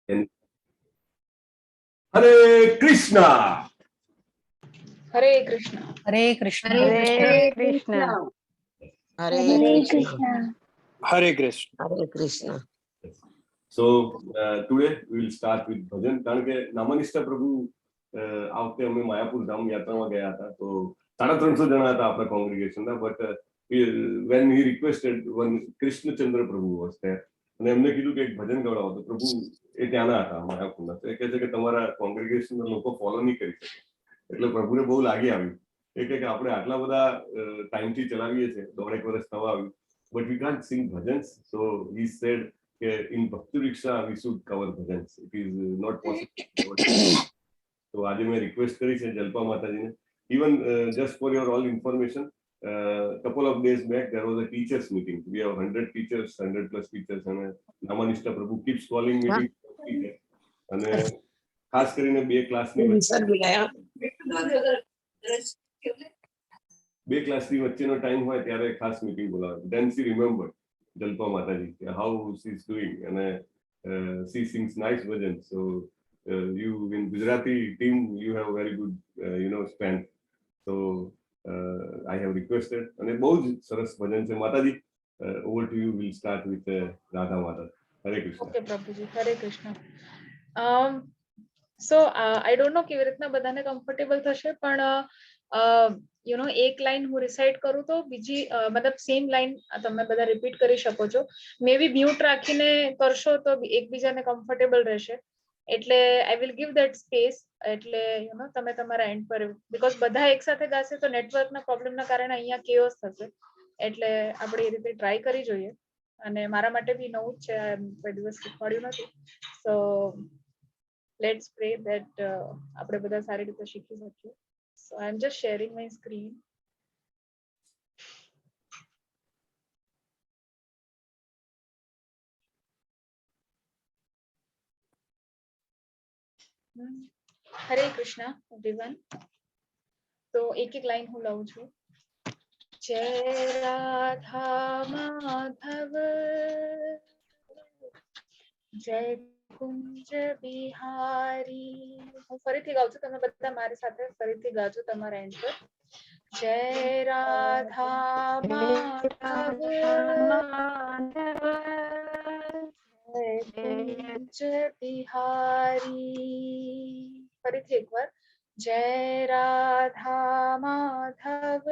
And Hare Krishna. Hare Krishna. Hare Krishna. Hare Krishna. Hare Krishna. Hare Krishna. Hare Krishna. So today we will start with bhajan, કારણ કે નામનિષ્ઠા પ્રભુ આ વખતે અમે માયાપુર ધામ યાત્રામાં ગયા હતા તો 350 જણા હતા આપણા કોંગ્રીગેશનના, but when he requested, one Krishnachandra Prabhu was there, અને એમને કીધું કે એક ભજન ગવડાવો, તો પ્રભુ એ ત્યાંના હતા માયાપુરના, તો એ કહે છે કે તમારા કોંગ્રીગેશનના લોકો ફોલો નહીં કરી શકે. એટલે પ્રભુને બહુ લાગી આવ્યું. એ કહે કે આપણે આટલા બધા ટાઈમથી ચલાવીએ છીએ, દોઢેક વર્ષ થવા આવ્યું, but we can't Singh bhajans. So he sad કે in Bhakti Vriksha we should cover bhajans, it is not possible. તો આજે મેં રિક્વેસ્ટ કરી છે જલ્પા માતાજીને. Even just for your all information, couple of days back there was a teachers meeting. We have 100 teachers, 100 plus teachers, અને નામાનિષ્ઠા પ્રભુ keeps calling meeting, અને ખાસ કરીને બે ક્લાસની વિસર ગયા. બે ક્લાસની વચ્ચેનો ટાઈમ હોય ત્યારે ખાસ મીટિંગ બોલાવે. દેન શી રિમેમ્બર જલ્પા માતાજી કે how she is doing, અને she sings nice bhajan. So you in Gujarati team, you have very good span, so I have requested, અને બહુ જ સરસ ભજન છે. માતાજી, over to you. Will start with Radha Madhav. Hare Krishna. Okay Prabhuji, Hare Krishna. So I don't know કેવી રીતના બધાને comfortable થશે, પણ you know એક લાઈન હું રિસાઇટ કરું તો બીજી મતલબ સેમ લાઈન તમે બધા રિપીટ કરી શકો છો. મે બી મ્યુટ રાખીને કરશો તો એકબીજાને કમ્ફર્ટેબલ રહેશે, એટલે I will give that space. એટલે you know તમે તમારા એન્ડ પર, because બધા એકસાથે ગાશે તો નેટવર્કના પ્રોબ્લેમના કારણે અહીંયા કેઓસ થશે, એટલે આપણે એ રીતે ટ્રાય કરી જોઈએ. અને મારા માટે બી નવું જ છે, આ કોઈ દિવસ શીખવાડ્યું નથી. સો let's pray that આપણે બધા સારી રીતે શીખી શકીએ. So I am just sharing my screen. Hare Krishna everyone. તો એક એક લાઈન હું લઉં છું. જય રાધા માધવ, જય કુંજ બિહારી. હું ફરીથી ગાઉં છું, તમે બધા મારી સાથે ફરીથી ગાજો તમારા એન્ડ પર. જય રાધા માધવ, જય કુંજ બિહારી. ફરીથી એકવાર. જય રાધા માધવ,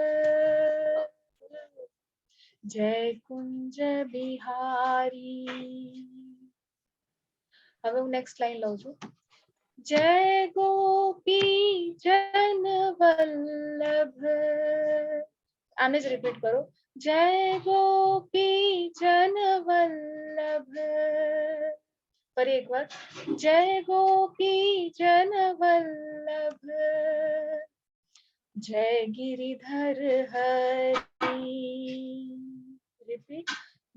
જય કુંજ બિહારી. હવે હું નેક્સ્ટ લાઈન લઉં છું. જય ગોપી જન વલ્લભ. આને જ રિપીટ કરો. જય ગોપી જન વલ્લભ. ફરી એકવાર. જય ગોપી જન વલ્લભ, જય ગિરિધર હરી. રિપીટ.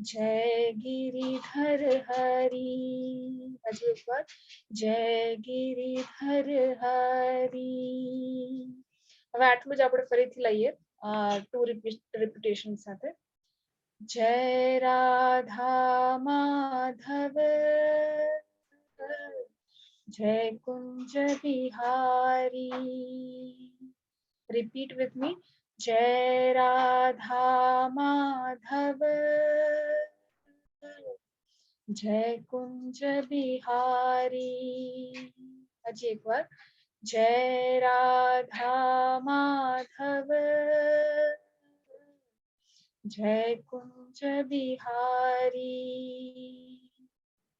જય ગિરિધર હરી. હજુ એકવાર. જય ગિરિધર હરી. હવે આટલું જ આપણે ફરીથી લઈએ ટુ રિપીટેશન સાથે. જય રાધા માધવ, જય કુંજ બિહારી. Repeat with me. જય રાધા માધવ, જય કુંજ બિહારી. હજી એકવાર. જય રાધા માધવ, જય કુંજ બિહારી.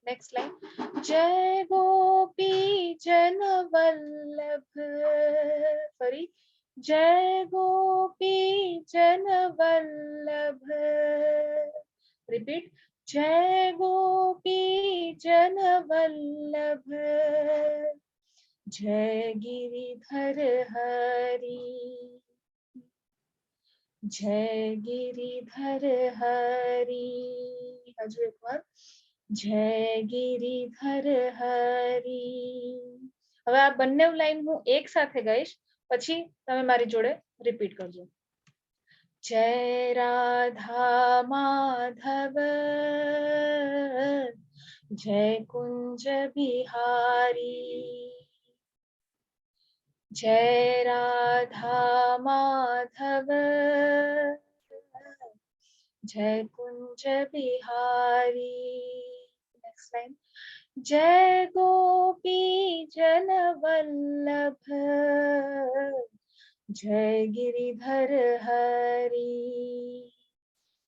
Next line. જય ગોપી જન વલ્લભ. ફરી. જય ગોપી જન વલ્લભ. રિપીટ. જય ગોપી જન વલ્લભ, જય ગિરિધર હરી, જય ગિરિધર હરી. હજુ એકવાર. જય ગિરિધર હરી. હવે આ બંને લાઈન હું એક સાથે ગાઈશ, પછી તમે મારી જોડે રિપીટ કરજો. જય રાધા માધવ, जय कुंज बिहारी, जय राधा माधव, जय कुंज बिहारी। Next line. जय गोपी जन वल्लभ, जय गिरिधर हरि।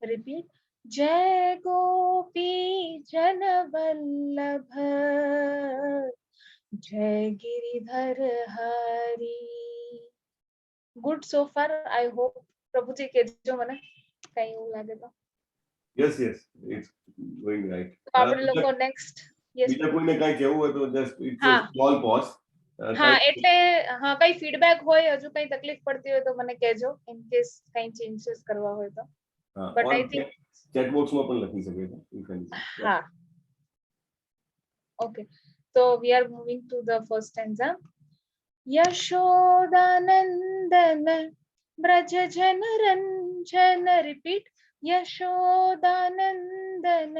रिपीट। जय गोपी जन वल्लभ, जय Giridhar Hari. Good so far, I hope. પ્રભુજી, કેજો મને કઈ એવું લાગે તો. Yes, it's going right. તો આપણે લોકો નેક્સ્ટ, યસ. બીજા કોઈને કઈ કહેવું હોય તો જસ્ટ it's હા. Small pause. હા, એટલે હા, કઈ ફીડબેક હોય, હજુ કઈ તકલીફ પડતી હોય તો મને કહેજો, ઇન કેસ કઈ ચેન્જીસ કરવા હોય તો. But I think chat બોક્સમાં પણ લખી શકે છે if anything. હા, ઓકે, તો we are moving to the first stanza. Yashodanandan Braj Jan Ranjan. Repeat. Yashodanandan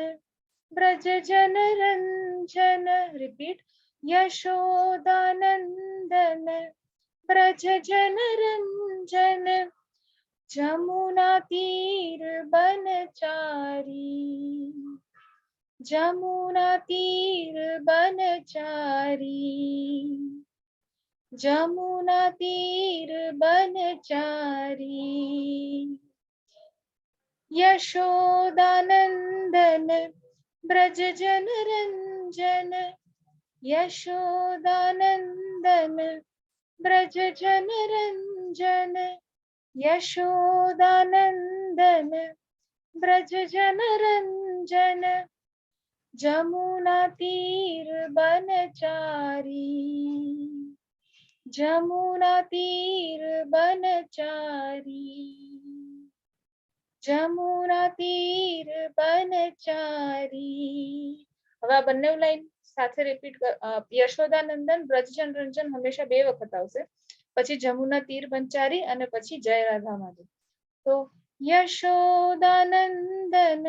Braj Jan Ranjan. Repeat. Yashodanandan Braj Jan Ranjan, Jamuna तीर बनचारी, जमुना तीर बनचारी, जमुना तीर बनचारी। यशोदानंदन ब्रज जन रंजन, यशोदानंदन ब्रज जन रंजन, यशोदानंदन ब्रज जन रंजन, जमुना तीर बनचारी, जमुना तीर बनचारी, जमुना तीर बनचारी। હવે આ બંને લાઈન સાથે રિપીટ. યશોદાનંદન બ્રજજન રંજન હંમેશા બે વખત આવશે, પછી જમુના તીર બંચારી અને પછી જય રાધા માધવ. તો યશોદાનંદન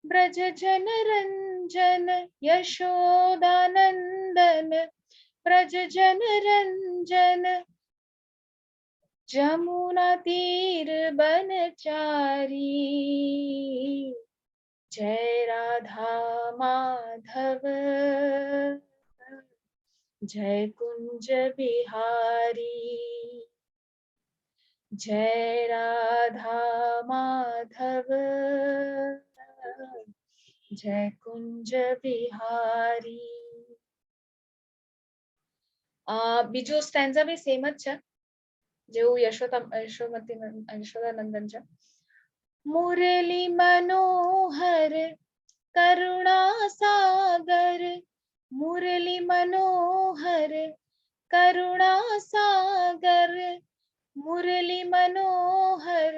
બ્રજ જન રંજન, યશોદાનંદન બ્રજ જન રંજન, જમુના તીર બનચારી, જય રાધા માધવ, જય કુંજ બિહારી, જય રાધા માધવ, જય કુંજ બિહારી. બીજું સ્ટેન્ઝા બી સેમ જ છે જેવું યશોદા યશોમતી યશોદાનંદન છે. મુરલી મનોહર કરુણા સાગર, મુરલી મનોહર કરુણા સાગર, મુરલી મનોહર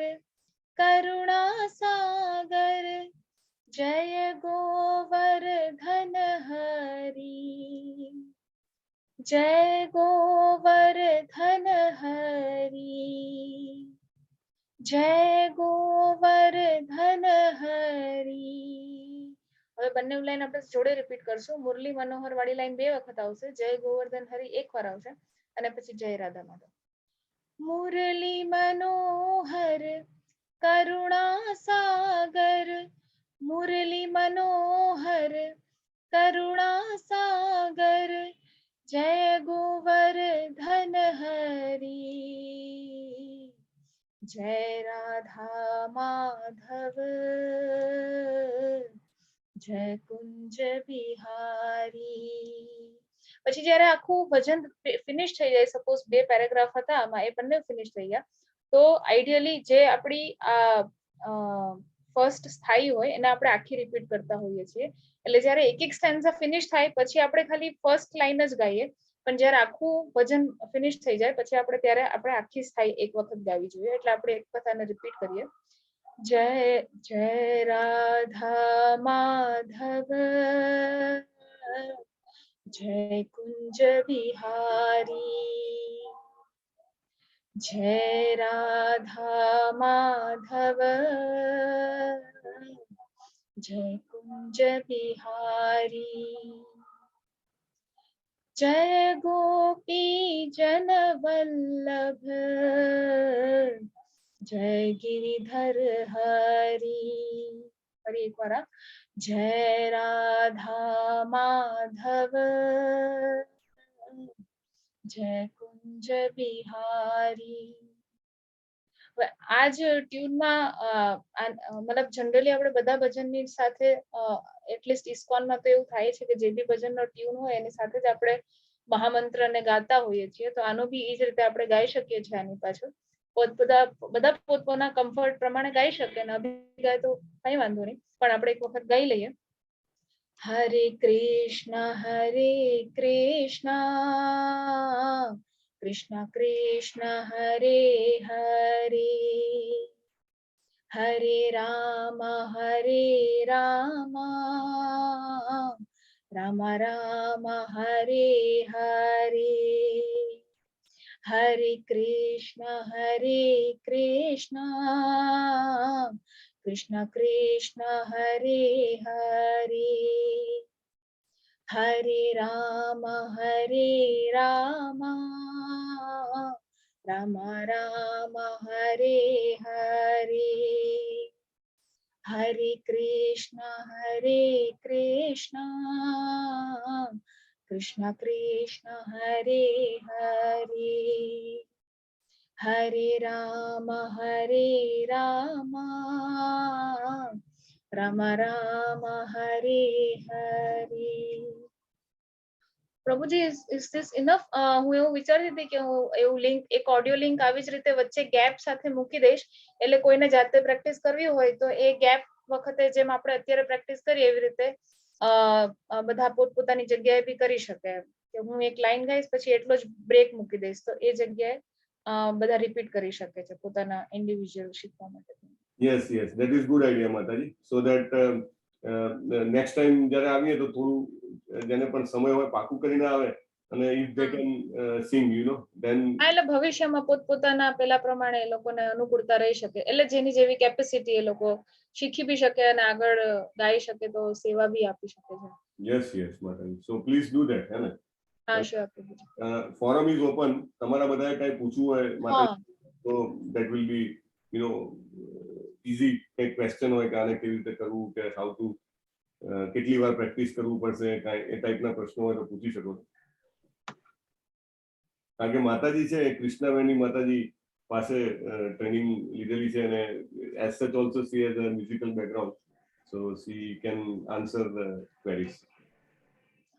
કરુણા સાગર, જય ગોવર્ધન હરી, જય ગોવર્ધન હરી, જય ગોવર્ધન હરી. હવે બંને લાઈન આપણે જોડે રિપીટ કરશું. મુરલી મનોહર વાળી લાઈન બે વખત આવશે, જય ગોવર્ધન હરી એક વાર આવશે અને પછી જય રાધા માધવ. મુરલી મનોહર કરુણા સાગર, મુરલી મનોહર કરુણા સાગર, જય ગોવર્ધન હરી, જય રાધા માધવ, જય કુંજ બિહારી. પછી જ્યારે આખું ભજન ફિનિશ થઈ જાય, સપોઝ બે પેરેગ્રાફ હતા આમાં, એ બંને ફિનિશ થઈ ગયા, તો આઈડિયલી જે આપણી આ ફર્સ્ટ સ્થાયી હોય એને આપણે આખી રિપીટ કરતા હોઈએ છીએ. એટલે જ્યારે એક એક સ્ટેન્ઝા ફિનિશ થાય પછી આપણે ખાલી ફર્સ્ટ લાઈન જ ગાઈએ, પણ જ્યારે આખું ભજન ફિનિશ થઈ જાય પછી આપણે ત્યારે આપણે આખી સ્થાયી એક વખત ગાવી જોઈએ. એટલે આપણે એક વખત આને રિપીટ કરીએ. જય જય રાધા માધવ, જય કુંજ બિહારી, જય રાધા માધવ, જય કુંજ कुंज बिहारी। जय गोपी जन वल्लभ, जय गिरिधर हरि। ફરી એકવાર આ. જય રાધા માધવ, જય કુંજ બિહારી. હવે આ જ ટ્યુનમાં, મતલબ જનરલી આપણે બધા ભજનની સાથે, એટલીસ્ટ ઇસ્કોનમાં તો એવું થાય છે કે જે બી ભજનનો ટ્યુન હોય એની સાથે જ આપણે મહામંત્રને ગાતા હોઈએ છીએ. તો આનો બી એ જ રીતે આપણે ગાઈ શકીએ છીએ. આની પાછળ પોતપોતા બધા પોતપોતાના કમ્ફર્ટ પ્રમાણે ગાઈ શકે, ન બી ગાય તો કઈ વાંધો નહીં, પણ આપણે એક વખત ગાઈ લઈએ. હરે કૃષ્ણ હરે કૃષ્ણ, કૃષ્ણ કૃષ્ણ હરે હરે, હરે રામ હરે રામ, રામ રામ હરે હરે, હરે કૃષ્ણ હરે કૃષ્ણ, કૃષ્ણ કૃષ્ણ હરે હરે, હરે રામ હરે રામ, રામ રામ હરે હરે, હરે કૃષ્ણ હરે કૃષ્ણ, કૃષ્ણ કૃષ્ણ હરે હરે, હરે રામ હરે રામ, રામ રામ હરે હરે. પ્રભુજી, is this enough? હું એવું વિચારતી હતી કે હું એવું લિંક, એક ઓડિયો લિંક આવી જ રીતે વચ્ચે ગેપ સાથે મૂકી દઈશ, એટલે કોઈને જાતે પ્રેક્ટિસ કરવી હોય તો એ ગેપ વખતે જેમ આપણે અત્યારે પ્રેક્ટિસ કરીએ એવી રીતે બધા પોતપોતાની જગ્યાએ બી કરી શકે એમ. કે હું એક લાઈન ગાઈશ, પછી એટલો જ બ્રેક મૂકી દઈશ, તો એ જગ્યાએ બધા રિપીટ કરી શકે છે પોતાના ઇન્ડિવિજ્યુઅલ શીખવા માટે. Yes, that is good idea, Mataji. So that next time જ્યારે આવીએ તો થોડું જેને પણ સમય હોય, પાકું કરીને આવે અને if they can sing, then હા, એટલે ભવિષ્યમાં પોતપોતાના પેલા પ્રમાણે એ લોકોને અનુકૂળતા રહી શકે, એટલે જેની જેવી કેપેસિટી એ લોકો શીખી બી શકે અને આગળ ગાઈ શકે તો સેવા બી આપી શકે છે. Yes, Mataji. So please do that, હે ને? હા, શ્યોર પ્રભુજી. Forum is open. તમારા બધાએ કઈ પૂછવું હોય માતાજી, તો that will be easy. કઈ ક્વેશ્ચન હોય કે આને કેવી રીતે કરવું કે how to, કેટલી વાર પ્રેક્ટિસ કરવું પડશે, કાંઈ એ ટાઈપના પ્રશ્નો હોય તો પૂછી શકો છો. કારણ કે માતાજી છે એ કૃષ્ણાવેણી માતાજી પાસે ટ્રેનિંગ લીધેલી છે અને as such also she has a musical background, so she can answer the queries.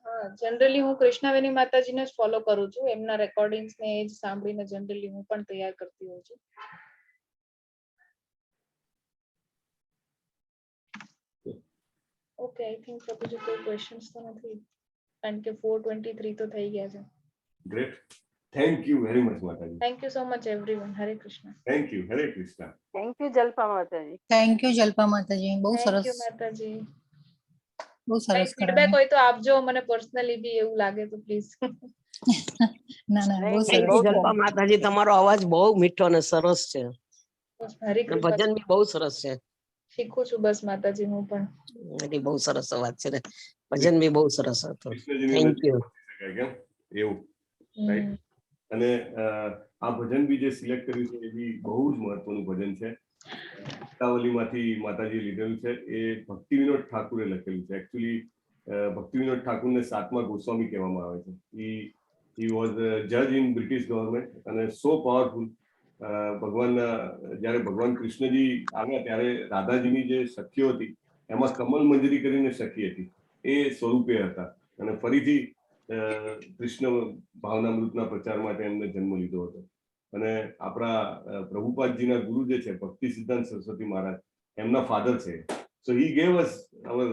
હા, જનરલી હું કૃષ્ણાવેની માતાજીને જ ફોલો કરું છું. એમના રેકોર્ડિંગ્સ ને એ જ સાંભળીને જનરલી હું પણ તૈયાર કરતી હોઉં છું. ઓકે, I think Prabhuji, કોઈ ક્વેશ્ચન્સ તો નથી, કારણ કે 4:23 તો થઈ ગયા છે. Great, thank you very much, Mataji. Thank you so much, everyone. Hare Krishna. Thank you. Hare Krishna. Thank you Jalpa Mataji. Thank you Jalpa Mataji, બહુ thank સરસ. You માતાજી. બહુ સરસ. ફીડબેક હોય તો આપજો મને પર્સનલી બી, એવું લાગે તો પ્લીઝ. ના ના, બહુ નહીં, સરસ. બહુ જલ્પા માતાજી, તમારો અવાજ બહુ મીઠો અને સરસ છે. હરે અને કૃપા. ભજન બી બહુ સરસ છે. શીખું છું બસ માતાજી હું પણ. એટલે બહુ સરસ અવાજ છે ને ભજન બી બહુ સરસ હતું. કૃષ્ણજીની thank you. શકાય કેમ એવું, રાઈટ? અને આ ભજન બી જે સિલેક્ટ કર્યું છે એ બી બહુ જ મહત્વનું ભજન છે. મુક્તાવલીમાંથી માતાજીએ લીધેલું છે. એ ભક્તિ વિનોદ ઠાકુરે લખેલું છે. એકચ્યુઅલી ભક્તિ વિનોદ ઠાકુરને સાતમા ગોસ્વામી કહેવામાં આવે છે. He was judge in British government અને સો પાવરફુલ. ભગવાનના, જ્યારે ભગવાન કૃષ્ણજી આવ્યા ત્યારે રાધાજીની જે સખીઓ હતી એમાં કમલ મંજરી કરીને સખી હતી, એ સ્વરૂપે હતા અને ફરીથી કૃષ્ણ ભાવનામૃતના પ્રચાર માટે એમને જન્મ લીધો હતો. અને આપણા પ્રભુપાદજીના ગુરુ જે છે ભક્તિ સિદ્ધાંત સરસ્વતી મહારાજ, એમના ફાધર છે. So he gave us our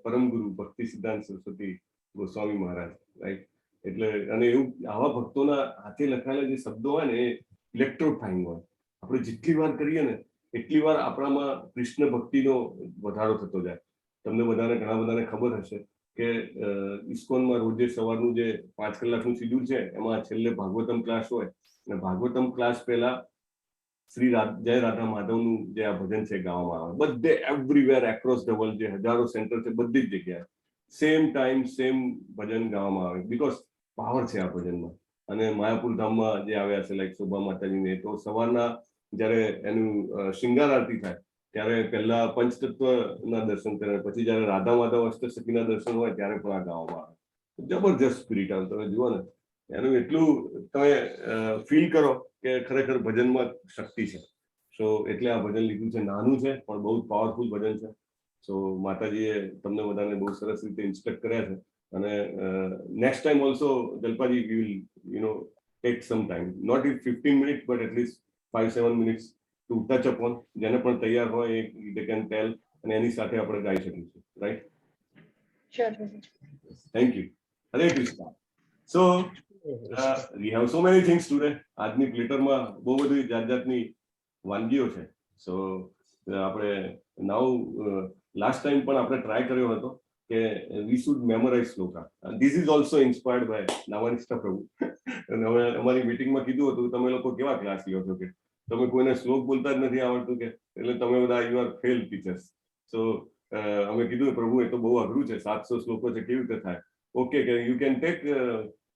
પરમ ગુરુ ભક્તિ સિદ્ધાંત સરસ્વતી ગોસ્વામી મહારાજ, રાઈટ? એટલે અને એવું આવા ભક્તોના હાથે લખાયેલા જે શબ્દો હોય ને એ ઇલેક્ટ્રોફાઈંગ હોય. આપણે જેટલી વાર કરીએ ને એટલી વાર આપણામાં કૃષ્ણ ભક્તિનો વધારો થતો જાય. તમને બધાને, ઘણા બધાને ખબર હશે કે ઇસ્કોનમાં રોજે સવારનું જે 5 કલાકનું શિડ્યુલ છે એમાં છેલ્લે ભાગવતમ ક્લાસ હોય અને ભાગવતમ ક્લાસ પહેલા શ્રી જય રાધા માધવનું જે આ ભજન છે ગાવામાં આવે. બધે, એવરીવેર એક્રોસ the world, જે હજારો સેન્ટર છે, બધી જ જગ્યાએ સેમ ટાઈમ સેમ ભજન ગાવામાં આવે, because power છે આ ભજનમાં. અને માયાપુર ધામમાં જે આવ્યા છે, લાઈક શોભા માતાજીને, તો સવારના જ્યારે એનું શૃંગાર આરતી થાય ત્યારે પહેલા પંચતત્વના દર્શન કરે, પછી જ્યારે રાધા માધવ અષ્ટસખીના દર્શન હોય ત્યારે પણ આ ગાવામાં આવે. જબરજસ્ત સ્પિરિટ આવે. તમે જુઓ ને, એનું એટલું તમે ફીલ કરો કે ખરેખર ભજનમાં શક્તિ છે. સો એટલે આ ભજન લીધું છે. નાનું છે પણ બહુ જ પાવરફુલ ભજન છે. સો માતાજીએ તમને બધાને બહુ સરસ રીતે ઇન્સ્ટ્રક્ટ કર્યા છે અને next time also, જલ્પાજી, we will take some time, not if 15 minutes but at least 5-7 minutes to touch upon. જેને પણ તૈયાર હોય એ they can tell અને એની સાથે આપણે ગાઈ શકીશું, right? Sure. Thank you. Hare Krishna. So we have so many things today. આજની પ્લેટરમાં બહુ બધી જાત જાતની વાનગીઓ છે. સો આપણે નાવ, લાસ્ટ ટાઈમ પણ આપણે ટ્રાય કર્યો હતો કે we should memorize shloka. This is also inspired by નામાનિષ્ઠા પ્રભુ. અને અમે અમારી મિટિંગમાં કીધું હતું, તમે લોકો કેવા ક્લાસ લ્યો છો કે તમે કોઈને શ્લોક બોલતા જ નથી આવડતું કે એટલે તમે બધા you are fail teachers. So અમે કીધું, પ્રભુ, એ તો બહુ અઘરું છે, 700 શ્લોકો છે, કેવી રીતે થાય? ઓકે, કે you can take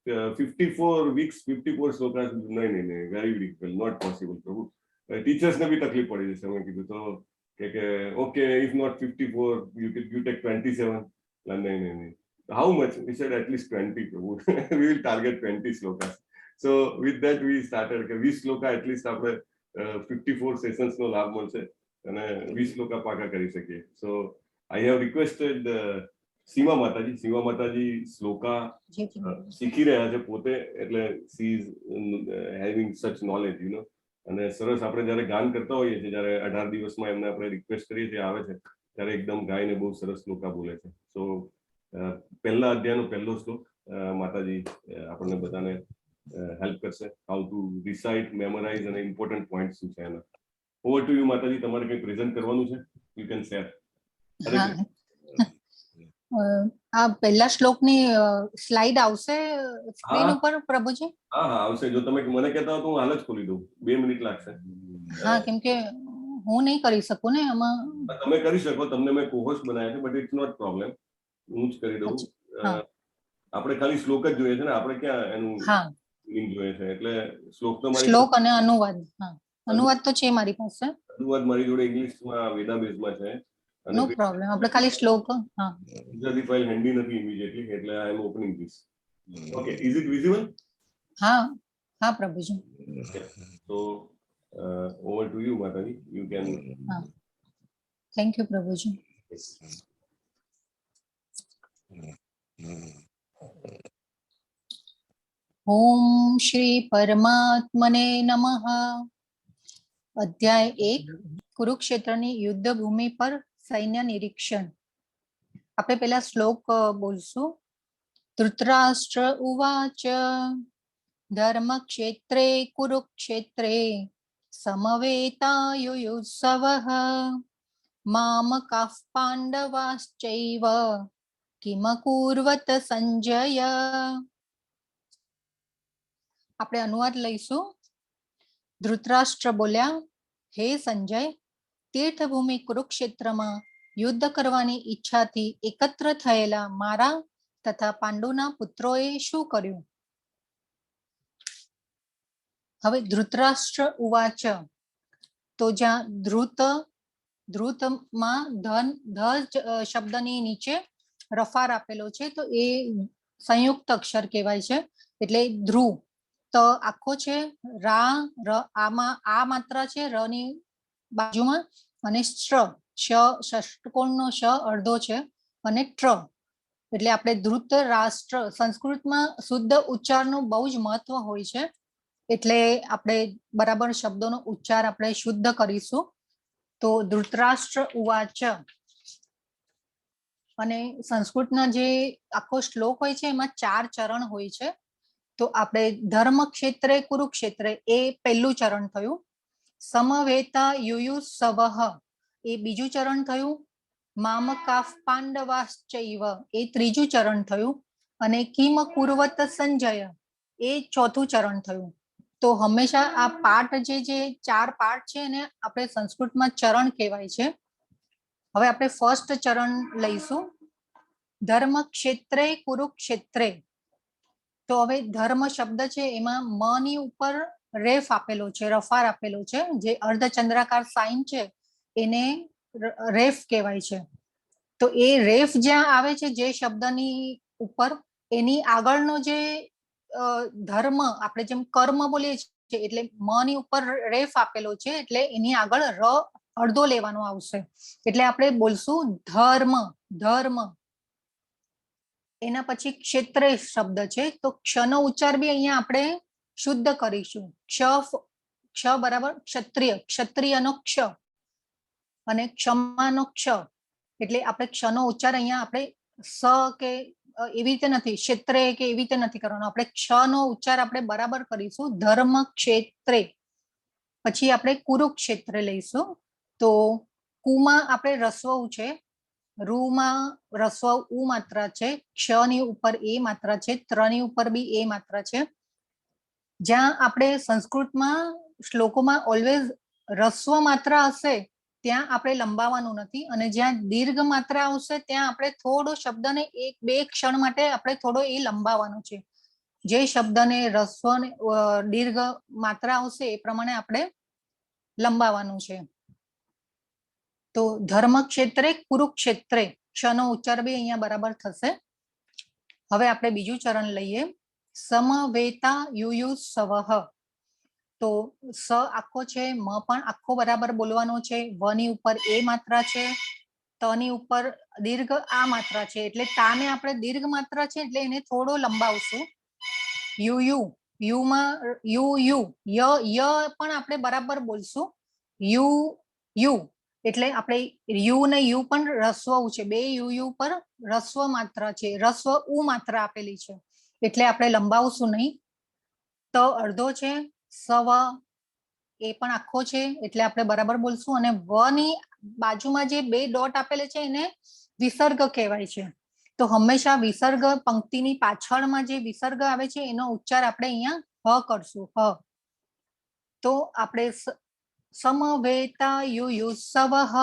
54 weeks, 54 shlokas. નહીં નહીં નહીં, very difficult, not possible, પ્રભુ, ટીચર્સને બી તકલીફ પડી જશે. અમે કીધું તો કે okay, if not 54, you take 27. નહીં નહીં નહીં, how much? We said at least 20, Prabhu. We will target 20 shlokas. So with that we started કે 20 શ્લોકા એટલીસ્ટ આપણે 54 સેશન્સ નો લાભ મળશે અને 20 શ્લોકા પાકા કરી શકીએ. સો I have requested સીમા માતાજી. સીમા માતાજી શ્લોકા શીખી રહ્યા છે પોતે, એટલે she is having such knowledge. અને સરસ આપણે જ્યારે ગાન કરતા હોઈએ છીએ, જ્યારે 18 દિવસમાં એમને આપણે રિક્વેસ્ટ કરીએ છીએ, આવે છે, ત્યારે એકદમ ગાઈને બહુ સરસ શ્લોકા બોલે છે. સો પહેલા અધ્યાયનો પહેલો શ્લોક માતાજી આપણને બધાને હેલ્પ કરશે, how to recite, memorise અને ઇમ્પોર્ટન્ટ પોઈન્ટ શું છે એના. ઓવર ટુ you, માતાજી. તમારે કંઈ પ્રેઝન્ટ કરવાનું છે, you can share. હા, આ પહેલા શ્લોકની સ્લાઇડ આવશે સ્ક્રીન હા. ઉપર, પ્રભુજી? હા હા, આવશે. જો તમે મને કહેતા હો તો હું હાલ જ ખોલી દઉં, 2 મિનિટ લાગશે. હા, કેમ કે હું નહીં કરી શકું ને આમાં. તમે કરી શકો, તમને મેં કોહોસ્ટ બનાવ્યા છે, but it's not problem, હું જ કરી દઉં. હા. આપણે ખાલી શ્લોક જ જોઈએ છે ને? આપણે ક્યાં એનું meaning જોઈએ છે? એટલે શ્લોક તો મારી શ્લોક અને અનુવાદ. હા, અનુવાદ તો છે મારી પાસે. અનુવાદ મારી જોડે ઇંગ્લિશમાં વેદાબેઝમાં છે અને નો પ્રોબ્લેમ, આપણે ખાલી શ્લોક, હા. ગુજરાતી ફાઇલ હેન્ડી નથી ઇમિડિયેટલી, એટલે I am opening this. Okay, is it visible? હા હા, પ્રભુજી. તો over to you, Mataji, you can. Thank you, Prabhuji. ઓમ શ્રી પરમાત્મને નમઃ. અધ્યાય 1, કુરુક્ષેત્રની યુદ્ધ ભૂમિ પર સૈન્ય નિરીક્ષણ. આપણે પેલા શ્લોક બોલશું. ધૃતરાષ્ટ્ર ઉવાચ, ધર્મક્ષેત્રે કુરુક્ષેત્રે સમવેતાયુયુત્સવઃ મામકાઃ પાંડવાશ્ચૈવ કિમકુર્વત સંજય. આપણે અનુવાદ લઈશું. ધૃતરાષ્ટ્ર બોલ્યા, હે સંજય, તીર્થભૂમિ કુરુક્ષેત્રમાં યુદ્ધ કરવાની ઈચ્છાથી એકત્ર થયેલા મારા તથા પાંડુના પુત્રોએ શું કર્યું? હવે ધૃતરાષ્ટ્ર ઉવાચ, તો જ્યાં ધૃત, ધૃતમાં ધન the શબ્દની નીચે રફાર આપેલો છે, તો એ સંયુક્ત અક્ષર કહેવાય છે. એટલે ધ્રુવ તો આખો છે, રા ર આમાં આ માત્રા છે ર ની બાજુમાં અને શ્ર શ, ષષ્ટકોણનો શ અડધો છે અને ટ્ર, એટલે આપણે ધૃત રાષ્ટ્ર. સંસ્કૃતમાં શુદ્ધ ઉચ્ચારનું બહુ જ મહત્વ હોય છે, એટલે આપણે બરાબર શબ્દોનો ઉચ્ચાર આપણે શુદ્ધ કરીશું. તો ધૃતરાષ્ટ્ર ઉવાચ. અને સંસ્કૃતના જે આખો શ્લોક હોય છે એમાં ચાર ચરણ હોય છે. તો આપણે ધર્મ ક્ષેત્રે કુરુક્ષેત્રે એ પહેલું ચરણ થયું, સમવેતા યુયુત્સવઃ એ બીજું ચરણ થયું, મામકાફ પાંડવાશ્ચૈવ એ ત્રીજું ચરણ થયું અને કિમ કુર્વત સંજય એ ચોથું ચરણ થયું. તો હંમેશા આ પાર્ટ જે જે ચાર પાર્ટ છે એને આપણે સંસ્કૃતમાં ચરણ કહેવાય છે. હવે આપણે ફર્સ્ટ ચરણ લઈશું, ધર્મ ક્ષેત્રે કુરુક્ષેત્રે. તો હવે ધર્મ શબ્દ છે, એમાં મ ની ઉપર રેફ આપેલો છે, રફાર આપેલો છે. જે અર્ધચંદ્રાકાર સાઇન છે એને રેફ કહેવાય છે. તો એ રેફ જ્યાં આવે છે, જે શબ્દની ઉપર, એની આગળનો જે ધર્મ, આપણે જેમ કર્મ બોલીએ છીએ, એટલે મ ની ઉપર રેફ આપેલો છે એટલે એની આગળ ર અડધો લેવાનો આવશે. એટલે આપણે બોલશું ધર્મ, ધર્મ. એના પછી ક્ષેત્રે શબ્દ છે, તો ક્ષનો ઉચ્ચાર બી અહીંયા આપણે શુદ્ધ કરીશું. ક્ષ, ક્ષ બરાબર ક્ષત્રિય, ક્ષત્રિયનો ક્ષ અને ક્ષમાનો ક્ષ. એટલે આપણે ક્ષનો ઉચ્ચાર અહીંયા આપણે સ કે એવી રીતે નથી, ક્ષેત્રે કે એવી રીતે નથી કરવાનો. આપણે ક્ષ નો ઉચ્ચાર આપણે બરાબર કરીશું, ધર્મ ક્ષેત્રે. પછી આપણે કુરુક્ષેત્રે લઈશું, તો કુમાં આપણે રસ્વ છે, રૂમાં રસ્વ ઉ માત્રા છે, ક્ષ ની ઉપર એ માત્રા છે, ત્રની ઉપર બી એ માત્રા છે. જ્યાં આપણે સંસ્કૃતમાં શ્લોકોમાં ઓલવેઝ રસ્વ માત્રા હશે ત્યાં આપણે લંબાવવાનું નથી અને જ્યાં દીર્ઘ માત્રા આવશે ત્યાં આપણે થોડો શબ્દને એક બે ક્ષણ માટે આપણે થોડો એ લંબાવવાનો છે. જે શબ્દને રસ્વ ને દીર્ઘ માત્રા આવશે એ પ્રમાણે આપણે લંબાવવાનું છે. તો ધર્મ ક્ષેત્રે કુરુક્ષેત્રે, ક્ષનો ઉચ્ચાર બી અહીંયા બરાબર થશે. હવે આપણે બીજું ચરણ લઈએ, સમવેતા યુયુત્સવઃ. તો સ આખો છે, મ પણ આખો બરાબર બોલવાનો છે, વ ની ઉપર એ માત્રા છે, ત ની ઉપર દીર્ઘ આ માત્રા છે, એટલે તાને આપણે દીર્ઘ માત્રા છે એટલે એને થોડો લંબાવશું. You you, યુમાં you you, ય ય પણ આપણે બરાબર બોલશું. You you, એટલે આપણે you ને you પણ રસ્વ છે, બે you you પર રસ્વ માત્રા છે, રસ્વ ઉ માત્રા આપેલી છે એટલે આપણે લંબાવશું નહીં. ત અડધો છે, સવ એ પણ આખો છે એટલે આપણે બરાબર બોલશું. અને વ ની બાજુમાં જે બે ડોટ આપેલે છે એને વિસર્ગ કહેવાય છે. તો હંમેશા વિસર્ગ પંક્તિની પાછળમાં જે વિસર્ગ આવે છે એનો ઉચ્ચાર આપણે અહીંયા હ કરશું, હ. તો આપણે સમવેતા યુયુત્સવઃ,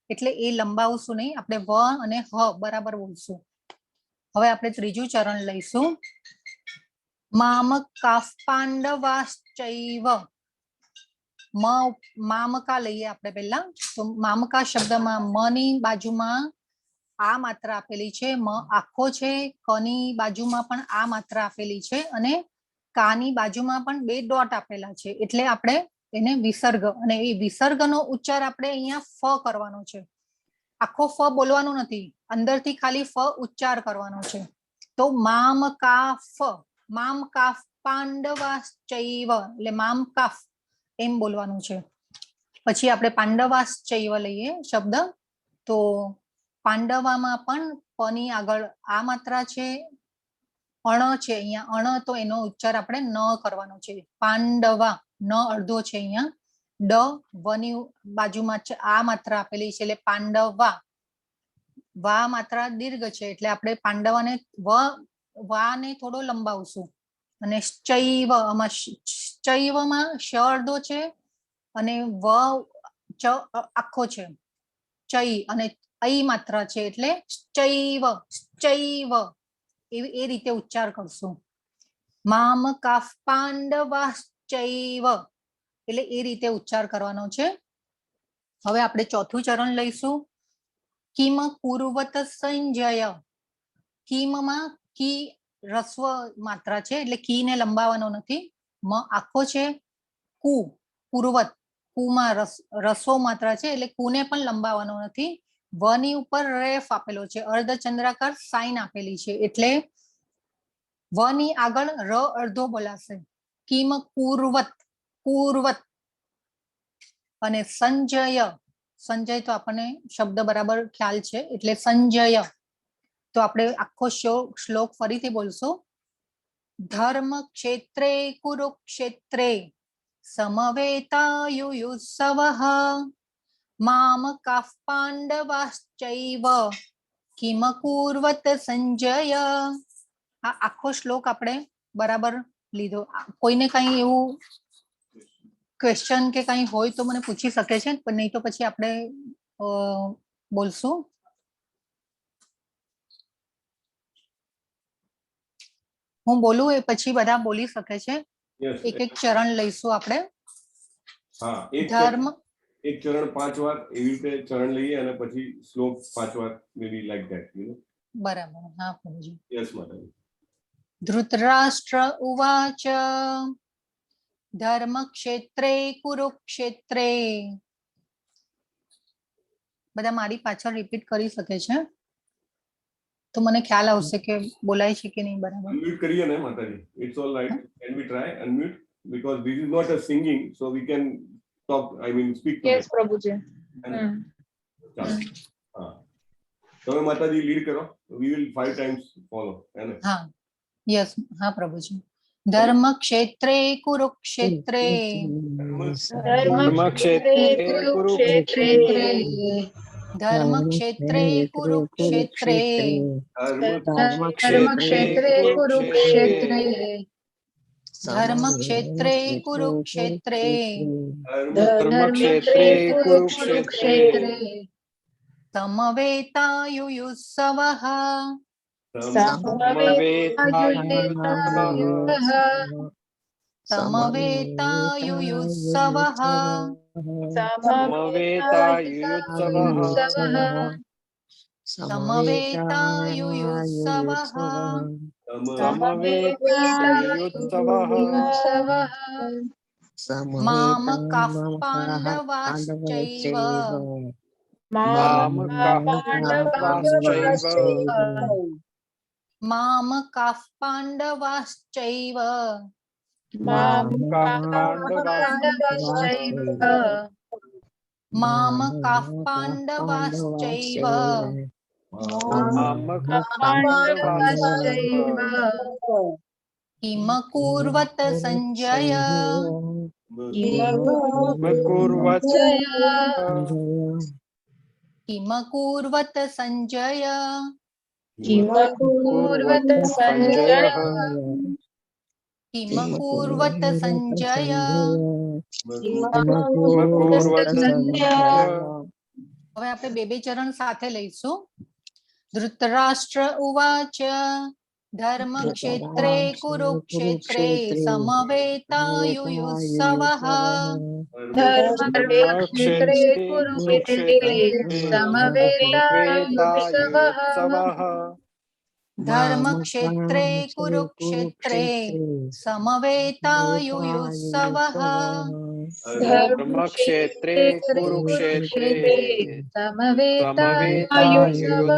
એટલે એ લંબાવશું નહીં, આપણે વ અને હ બરાબર બોલશું. હવે આપણે ત્રીજું ચરણ લઈશું, મામકાઃ પાંડવાશ્ચૈવ. મ, મામકા લઈએ આપણે પહેલા. તો મામકા શબ્દમાં મ ની બાજુમાં આ માત્રા આપેલી છે, મ આખો છે, કની બાજુમાં પણ આ માત્રા આપેલી છે અને કાની બાજુમાં પણ બે ડોટ આપેલા છે, એટલે આપણે એને વિસર્ગ, અને એ વિસર્ગનો ઉચ્ચાર આપણે અહીંયા ફ કરવાનો છે. આખો ફ બોલવાનો નથી, અંદરથી ખાલી ફ ઉચ્ચાર કરવાનો છે. તો મામ કા ફ, મામ કાફ પાંડવાશ્ચૈવ, એટલે મામ કાફ એમ બોલવાનું છે. પછી આપણે પાંડવાશ્ચૈવ લઈએ શબ્દ, તો પાંડવામાં પણ પની આગળ આ માત્રા છે, અણ છે અહીંયા, અણ, તો એનો ઉચ્ચાર આપણે ન કરવાનો છે. પાંડવા, ન અડધો છે અહીંયા, ડ વની બાજુમાં આ માત્રા આપેલી છે, એટલે પાંડવા, વા માત્રા દીર્ઘ છે એટલે આપણે પાંડવાને વ, વા ને થોડો લંબાવશું. અને ચૈવ, આમાં ચૈવમાં શ અડધો છે અને વ ચ આખો છે, ચૈ અને ઐ માત્રા છે એટલે ચૈવ, ચૈવ એવી એ રીતે ઉચ્ચાર કરશું. મામ કાફ પાંડવાશ્ચૈવ, એટલે એ રીતે ઉચ્ચાર કરવાનો છે. હવે આપણે ચોથું ચરણ લઈશું, કિમ કુર્વત સંજય. કિમમાં કી રસ્વ માત્રા છે એટલે કી ને લંબાવવાનો નથી, મ આખો છે. કુ, કુર્વત, કુમાં રસ, રસ્વ માત્રા છે એટલે કુને પણ લંબાવવાનો નથી. વ ની ઉપર રેફ આપેલો છે, અર્ધચંદ્રાકાર સાઇન આપેલી છે એટલે વ ની આગળ ર અડધો બોલાશે. કિમ કુર્વત, કુર્વત. અને સંજય, સંજય તો આપણને શબ્દ બરાબર ખ્યાલ છે એટલે સંજય. તો આપણે આખો શ્લોક ફરીથી બોલશું. ધર્મ ક્ષેત્રે કુરુક્ષેત્રે સમવેતાયુયુત્સવઃ મામકાઃ પાંડવાશ્ચૈવ કિમ કુર્વત સંજય. આ આખો શ્લોક આપણે બરાબર લીધો. કોઈને કઈ એવું ક્વેશ્ચન કે કઈ હોય તો મને પૂછી શકે છે, પણ નહીં તો પછી આપણે બોલશું. હું બોલું એ પછી બધા બોલી શકે છે. એક એક ચરણ લઈશું આપણે. હા, એક ધર્મ એક ચરણ પાંચ વાર એવી રીતે ચરણ લઈએ અને પછી શ્લોક પાંચ વાર, maybe like that, you know. બરાબર, હા પ્રભુજી. યસ માતાજી. ધૃતરાષ્ટ્ર ઉવાચ, ધર્મક્ષેત્રે કુરુક્ષેત્રે. બધા મારી પાછળ રિપીટ કરી શકે છે તો મને ખ્યાલ આવશે કે બોલાય છે કે નહીં બરાબર. અનમ્યુટ કરીએ ને માતાજી? It's all right, can we try unmute, because this is not a singing, so we can talk, I mean speak. Yes Prabhuji. ચાલો, હા, તમે માતાજી લીડ કરો, we will five times follow, હે ને? હા, યસ, હા પ્રભુજી. ધર્મક્ષેત્રે કુરુક્ષેત્રે, ધર્મક્ષેત્રે કુરુક્ષેત્રે, ધર્મક્ષેત્રે કુરુક્ષેત્રે, ધર્મક્ષેત્રે કુરુક્ષેત્રે, ધર્મક્ષેત્રે કુરુક્ષેત્રે, ધર્મક્ષેત્રે કુરુક્ષેત્રે, સમવેતાયુયુત્સવઃ, સમવેતાયુયુત્સવઃ, સમવેતાયુયુત્સવઃ, સમવેતાયુયુત્સવઃ, સમવેતાયુયુત્સવઃ, સમવેતાયુયુત્સવઃ, મામકાઃ પાંડવાશ્ચૈવ, મામકાઃ પાંડવાશ્ચૈવ, મામકાઃ પાંડવાશ્ચૈવ, મામકાઃ પાંડવાશ્ચૈવ, મામકાઃ પાંડવાશ્ચૈવ, મામકાઃ પાંડવાશ્ચૈવ, કિમકુર્વત સંજય, કિમકુર્વત, કિમકુર્વત સંજય, કિમકુર્વત સંજય, કિમકુર્વત સંજય. કિમકુર્વત સંજય. હવે આપણે બે બે ચરણ સાથે લઈશું. ધૃતરાષ્ટ્ર ઉવાચ, ધર્મક્ષેત્રે કુરુક્ષેત્રે સમવેતાયુયુત્સવઃ, ધર્મક્ષેત્રે કુરુક્ષેત્રે સમવેતાયુયુત્સવઃ, ધર્મક્ષેત્રે કુરુક્ષેત્રે સમવેતાયુયુત્સવઃ, ધર્મક્ષેત્રે કુરુક્ષેત્રે સમવેતાયુયુત્સવઃ,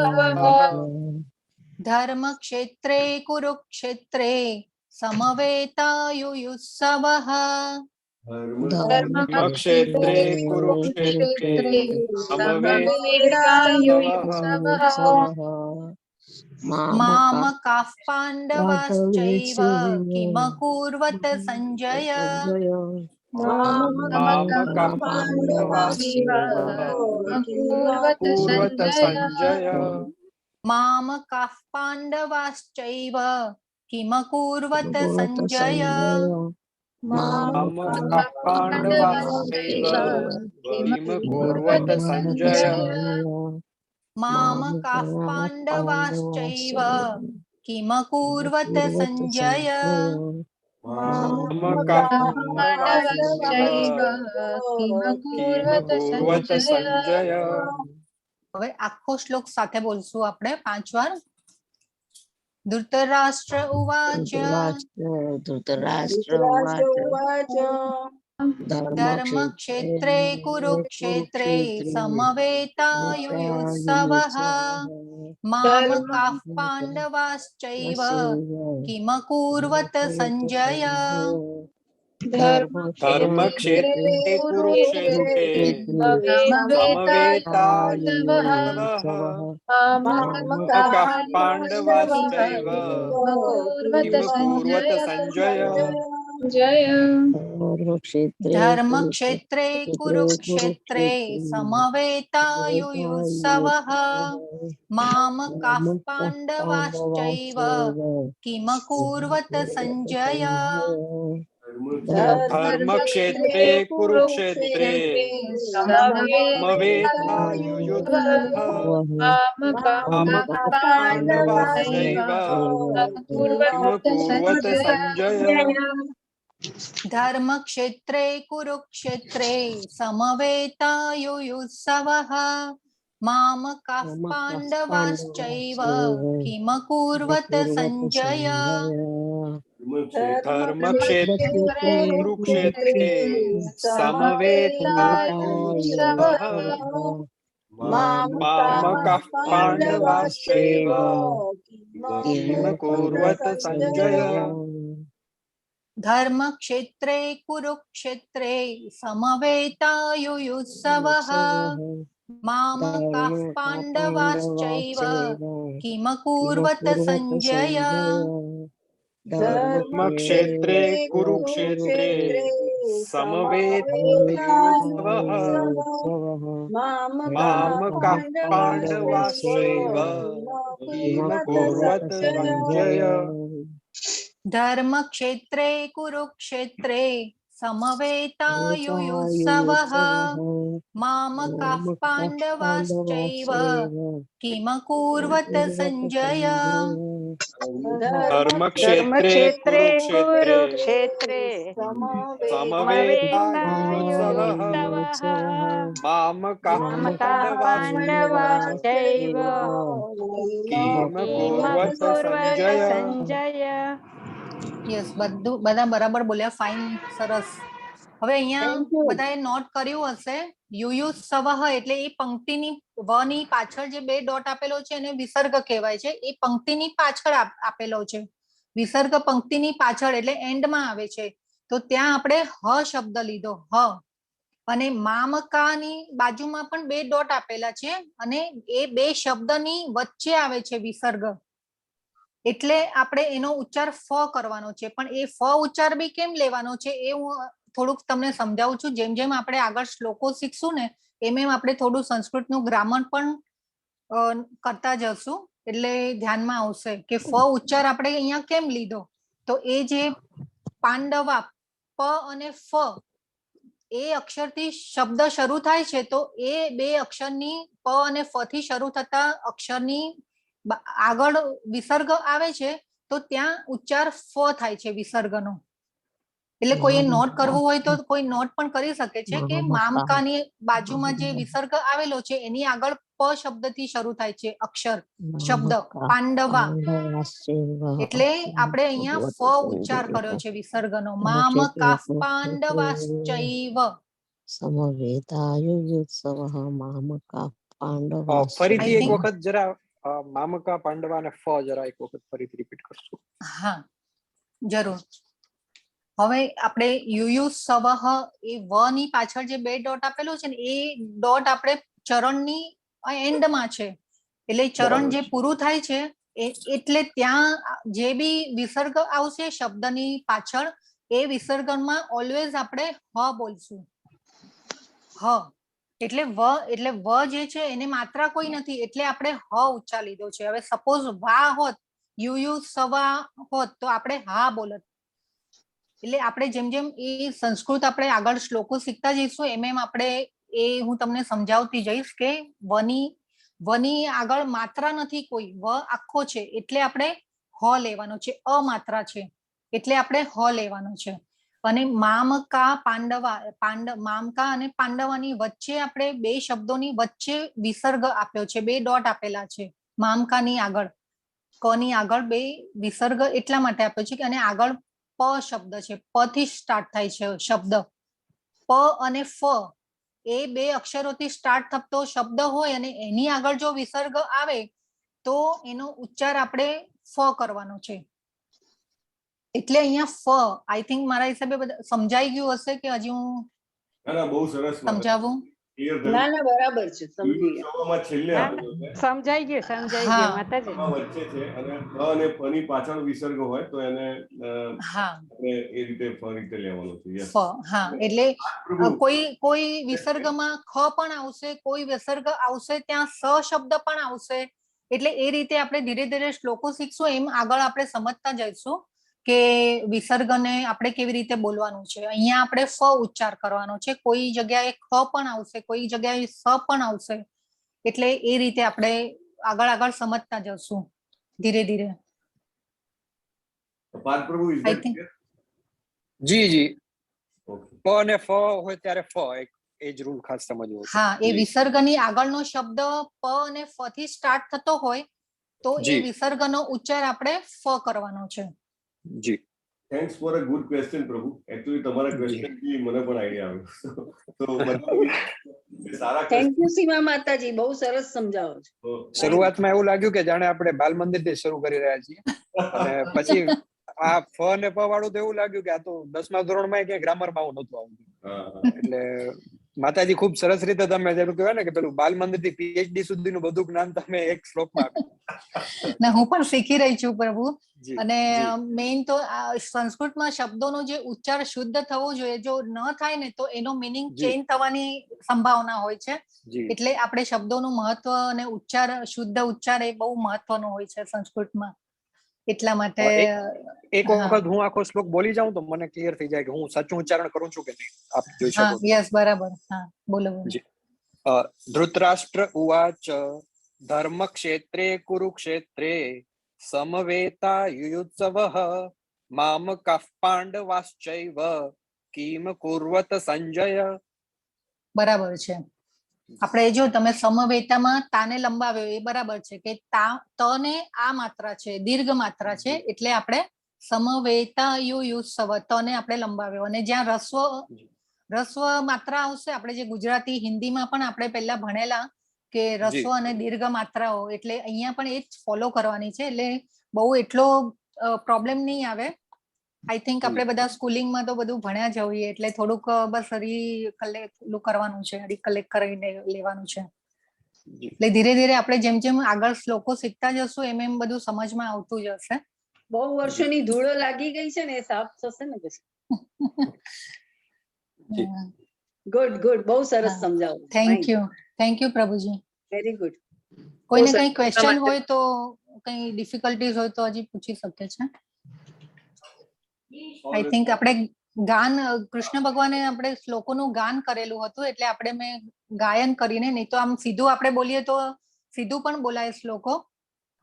ધર્મક્ષેત્રે કુરુક્ષેત્રે સમવેતાયુયુત્સવઃ, ધર્મક્ષેત્રે કુરુક્ષેત્રે સમવેતાયુયુત્સવઃ, મામકાઃ પાંડવાશ્ચૈવ કિમકુર્વત સંજય, મામકાઃ પાંડવાશ્ચૈવ કુર્વત સંજય, મામકાઃ પાંડવાશ્ચૈવ કિમકુર્વત સંજય, મામકાઃ પાંડવાશ્ચૈવ કિમકુર્વત સંજય, મામકાઃ પાંડવાશ્ચૈવ કિમકુર્વત સંજય, મામકાઃ પાંડવાશ્ચૈવ કિમકુર્વત કિમકુર્વત સંજય. સંજય. હવે આખો શ્લોક સાથે બોલશું આપણે પાંચ વાર. ધૃતરાષ્ટ્ર ઉવાચ, ધૃતરાષ્ટ્ર ઉવાચ, ધર્મક્ષેત્રે કુરુક્ષેત્રે સમવેતાયુયુત્સવઃ, મામકાઃ પાંડવાશ્ચૈવ કિમકુર્વત સંજય, ધર્મક્ષેત્રે કુરુક્ષેત્રે સમવેતાયુયુત્સવઃ, મામકાઃ પાંડવાશ્ચૈવ કિમકુર્વત સંજય, સંજય. ધર્મક્ષેત્રે કુરુક્ષેત્રે સમવેતાયુયુત્સવઃ મામકાઃ પાંડવાશ્ચૈવ કિમકુર્વત સંજય. ધર્મક્ષેત્રે કુરુક્ષેત્રે સમવેતાયુયુત્સવઃ મામકાઃ પાંડવાશ્ચૈવ કિમકુર્વત સંજય. ધર્મક્ષેત્રે કુરુક્ષેત્રે સમવેતાયુયુત્સવઃ મામકાઃ પાંડવાશ્ચૈવ કિમકુર્વત સંજય. ધર્મક્ષેત્રે કુરુક્ષેત્રે સમવેતાયુયુત્સવઃ મામકાઃ પાંડવાશ્ચૈવ કિમકુર્વત સંજય. ધર્મક્ષેત્રે કુરુક્ષેત્રે સમવેતાયુયુત્સવઃ મામકાઃ પાંડવાશ્ચૈવ કિમકુર્વત સંજય. ધર્મક્ષેત્રે કુરુક્ષેત્રે સમવેતાયુયુત્સવઃ મામકાઃ પાંડવાશ્ચૈવ કિમકુર્વત સંજય. ધર્મક્ષેત્રે કુરુક્ષેત્રે સમવેતાયુયુત્સવઃ મામકાઃ પાંડવાશ્ચૈવ કિમકુર્વત સંજય. ધર્મક્ષેત્રે કુરુક્ષેત્રે સમવેતાયુયુત્સવઃ મામકાઃ પાંડવાશ્ચૈવ કિમકુર્વત સંજય. યસ, બધું બધા બરાબર બોલ્યા, ફાઇન, સરસ. હવે અહીંયા બધાએ not કર્યું હશે, યુયુત્સવઃ એટલે એ પંક્તિની વ ની પાછળ જે બે ડોટ આપેલો છે એને વિસર્ગ કહેવાય છે. એ પંક્તિની પાછળ આપેલો છે વિસર્ગ, પંક્તિની પાછળ એટલે એન્ડમાં આવે છે, તો ત્યાં આપણે હ શબ્દ લીધો, હ. અને મામકાની બાજુમાં પણ બે ડોટ આપેલા છે અને એ બે શબ્દની વચ્ચે આવે છે વિસર્ગ, એટલે આપણે એનો ઉચ્ચાર ફ કરવાનો છે. પણ એ ફ ઉચ્ચાર બી કેમ લેવાનો છે એ હું થોડુંક તમને સમજાવું છું. જેમ જેમ આપણે આગળ શ્લોકો શીખશું ને એમ એમ આપણે થોડું સંસ્કૃતનું ગ્રામર પણ કરતા જશું, એટલે ધ્યાનમાં આવશે કે ફ ઉચ્ચાર આપણે અહીંયા કેમ લીધો. તો એ જે પાંડવા, પ અને ફ એ અક્ષરથી શબ્દ શરૂ થાય છે, તો એ બે અક્ષરની, પ અને ફ થી શરૂ થતા અક્ષરની આગળ વિસર્ગ આવે છે, તો ત્યાં ઉચ્ચાર ફ થાય છે વિસર્ગનો. એટલે કોઈએ not કરવું હોય તો કોઈ not પણ કરી શકે છે કે મામકાની બાજુમાં જે વિસર્ગ આવેલો છે એની આગળ પ શબ્દથી શરૂ થાય છે અક્ષર, શબ્દ પાંડવા, એટલે આપણે અહીંયા ફ ઉચ્ચાર કર્યો છે વિસર્ગનો. મામકાઃ પાંડવાશ્ચૈવ. સમવેતાયુયુત્સવઃ મામકાઃ ફરીથી I એક think- વખત જરા મામકા પાંડવા અને ફ જરા એક વખત ફરીથી રિપીટ કરશો? હા, જરૂર. હવે આપણે યુયુત્સવઃ એ વ ની પાછળ જે બે ડોટ આપેલો છે ને, એ ડોટ આપણે ચરણની એન્ડમાં છે, એટલે ચરણ જે પૂરું થાય છે એટલે ત્યાં જે બી વિસર્ગ આવશે શબ્દની પાછળ, એ વિસર્ગમાં ઓલવેઝ આપણે હ બોલશું. હ એટલે વ, એટલે વ જે છે એને માત્રા કોઈ નથી, એટલે આપણે હ ઉચ્ચાર લીધો છે. હવે સપોઝ વા હોત, you you સવા હોત, તો આપણે હા બોલત. એટલે આપણે જેમ જેમ એ સંસ્કૃત આપણે આગળ શ્લોકો શીખતા જઈશું એમ એમ આપણે એ હું તમને સમજાવતી જઈશ કે વની વની આગળ માત્રા નથી કોઈ, વ આખો છે એટલે આપણે હ લેવાનો છે, અ માત્રા છે એટલે આપણે હ લેવાનો છે. અને મામકા પાંડવા, મામકા અને પાંડવાની વચ્ચે આપણે બે શબ્દોની વચ્ચે વિસર્ગ આપ્યો છે, બે ડોટ આપેલા છે મામકાની આગળ, કની આગળ બે વિસર્ગ એટલા માટે આપ્યો છે કે અને આગળ પ શબ્દ છે, પ થી સ્ટાર્ટ થાય છે શબ્દ. પ અને ફ એ બે અક્ષરોથી સ્ટાર્ટ થતો શબ્દ હોય અને એની આગળ જો વિસર્ગ આવે તો એનો ઉચ્ચાર આપણે ફ કરવાનો છે. એટલે અહીંયા ફ, I think મારા હિસાબે બધા સમજાઈ ગયું હશે કે હજી હું ના ના, બહુ સરસ સમજાવું? ક્લિયર ના થયું? ના, બરાબર છે, સમજી ગયા. યુયુત્સવમાં છેલ્લે ના, આપેલો છે. સમજાઈ ગયું, સમજાઈ ગયું માતાજી. આમાં વચ્ચે છે અને બ અને ફ ની પાછળ વિસર્ગ હોય તો એને આપણે એ રીતે ફ રીતે લેવાનો છે, યસ. ફ, હા, એટલે પ્રભુ કોઈ કોઈ વિસર્ગમાં ખ પણ આવશે, કોઈ વિસર્ગ આવશે ત્યાં સ શબ્દ પણ આવશે. એટલે એ રીતે આપણે ધીરે ધીરે શ્લોકો શીખશું એમ આગળ આપણે સમજતા જઈશું કે વિસર્ગને આપણે કેવી રીતે બોલવાનું છે. અહીંયા આપણે ફ ઉચ્ચાર કરવાનો છે, કોઈ જગ્યાએ ખ પણ આવશે, કોઈ જગ્યાએ સ પણ આવશે. એટલે એ રીતે આપણે આગળ આગળ સમજતા જશું ધીરે ધીરે. પાર્થ પ્રભુ, is I that think- clear? G. Okay. પ અને ફ હોય ત્યારે ફ, એક એ જ રૂલ ખાસ સમજવો છે. હા, એ વિસર્ગની આગળનો શબ્દ પ અને ફ થી સ્ટાર્ટ થતો હોય તો એ વિસર્ગનો ઉચ્ચાર આપણે ફ કરવાનો છે. Thanks for a good question, Prabhu. Actually તમારા ક્વેશ્ચન થી મને પણ આઈડિયા આવ્યો, તો બધા સારા. Thank you સીમા માતાજી, બહુ સરસ સમજાવો છો. question. શરૂઆતમાં એવું લાગ્યું કે જાણે આપણે બાલ મંદિર થી શરૂ કરી રહ્યા છીએ અને પછી આ ફ અને પ વાળું તો એવું લાગ્યું કે આ તો 10મા ધોરણમાં ક્યાંય ગ્રામરમાં આવું નતું આવતું. હા હા. એટલે માતાજી, ખૂબ સરસ રીતે તમે જેનું કહેવાય ને કે પેલું બાલ મંદિર થી પીએચડી સુધીનું બધું જ્ઞાન તમે એક શ્લોકમાં આપ્યું. ને હું પણ શીખી રહી છું, પ્રભુ. અને મેઇન તો આ સંસ્કૃતમાં શબ્દોનો જે ઉચ્ચાર શુદ્ધ થવો જોઈએ, જો ન થાય ને તો એનો મિનિંગ ચેન્જ થવાની સંભાવના હોય છે. એટલે આપણે શબ્દોનું મહત્વ અને ઉચ્ચાર, શુદ્ધ ઉચ્ચાર એ બહુ મહત્વનો હોય છે સંસ્કૃતમાં, એટલા માટે. એક વખત હું આખો શ્લોક બોલી જાઉં તો મને ક્લિયર થઈ જાય કે હું સાચું ઉચ્ચારણ કરું છું કે નહીં, આપ જોઈ શકો છો. યસ, બરાબર, હા, બોલો બોલો. જી. ધૃતરાષ્ટ્ર ઉવાચ, ધર્મક્ષેત્રે કુરુક્ષેત્રે સમવેતા યુયુત્સવઃ મામકાઃ પાંડવાશ્ચૈવ કિમ કુર્વત સંજય. બરાબર છે. આપણે જો તમે સમવેતામાં તાને લંબાવ્યો એ બરાબર છે કે તા ત ને આ માત્રા છે, દીર્ઘ માત્રા છે, એટલે આપણે સમવેતા યુયુત્સવ, ત ને આપણે લંબાવ્યો. અને જ્યાં રસ્વ રસ્વ માત્રા આવશે, આપણે જે ગુજરાતી હિન્દીમાં પણ આપણે પહેલા ભણેલા કે રસ્વ અને દીર્ઘ માત્રાઓ, એટલે અહીંયા પણ એ જ ફોલો કરવાની છે. એટલે બહુ એટલો પ્રોબ્લેમ નહીં આવે, I think. આપણે બધા સ્કૂલિંગમાં તો બધું ભણ્યા જ હોઈએ, એટલે થોડુંક બસ રીકલેક્ટ કરવાનું છે, રિકલેક્ટ કરીને લેવાનું છે. એટલે ધીરે ધીરે આપણે જેમ જેમ આગળ શ્લોકો શીખતા જશું એમ એમ બધું સમજમાં આવતું જશે. બહુ વર્ષોની ધૂળો લાગી ગઈ છે ને, એ સાફ થશે ને પછી. ગુડ ગુડ, બહુ સરસ સમજાવો. Thank you, thank you Prabhuji. Very good. કોઈને સરસ. કઈ ક્વેશ્ચન તમારે- હોય તો, કઈ ડિફિકલ્ટીઝ હોય તો હજી પૂછી શકે છે. I think આપણે ગાન, કૃષ્ણ ભગવાને આપણે શ્લોકોનું ગાન કરેલું હતું, એટલે આપણે મેં ગાયન કરીને, નહીં તો આમ સીધું આપણે બોલીએ તો સીધું પણ બોલાય શ્લોકો.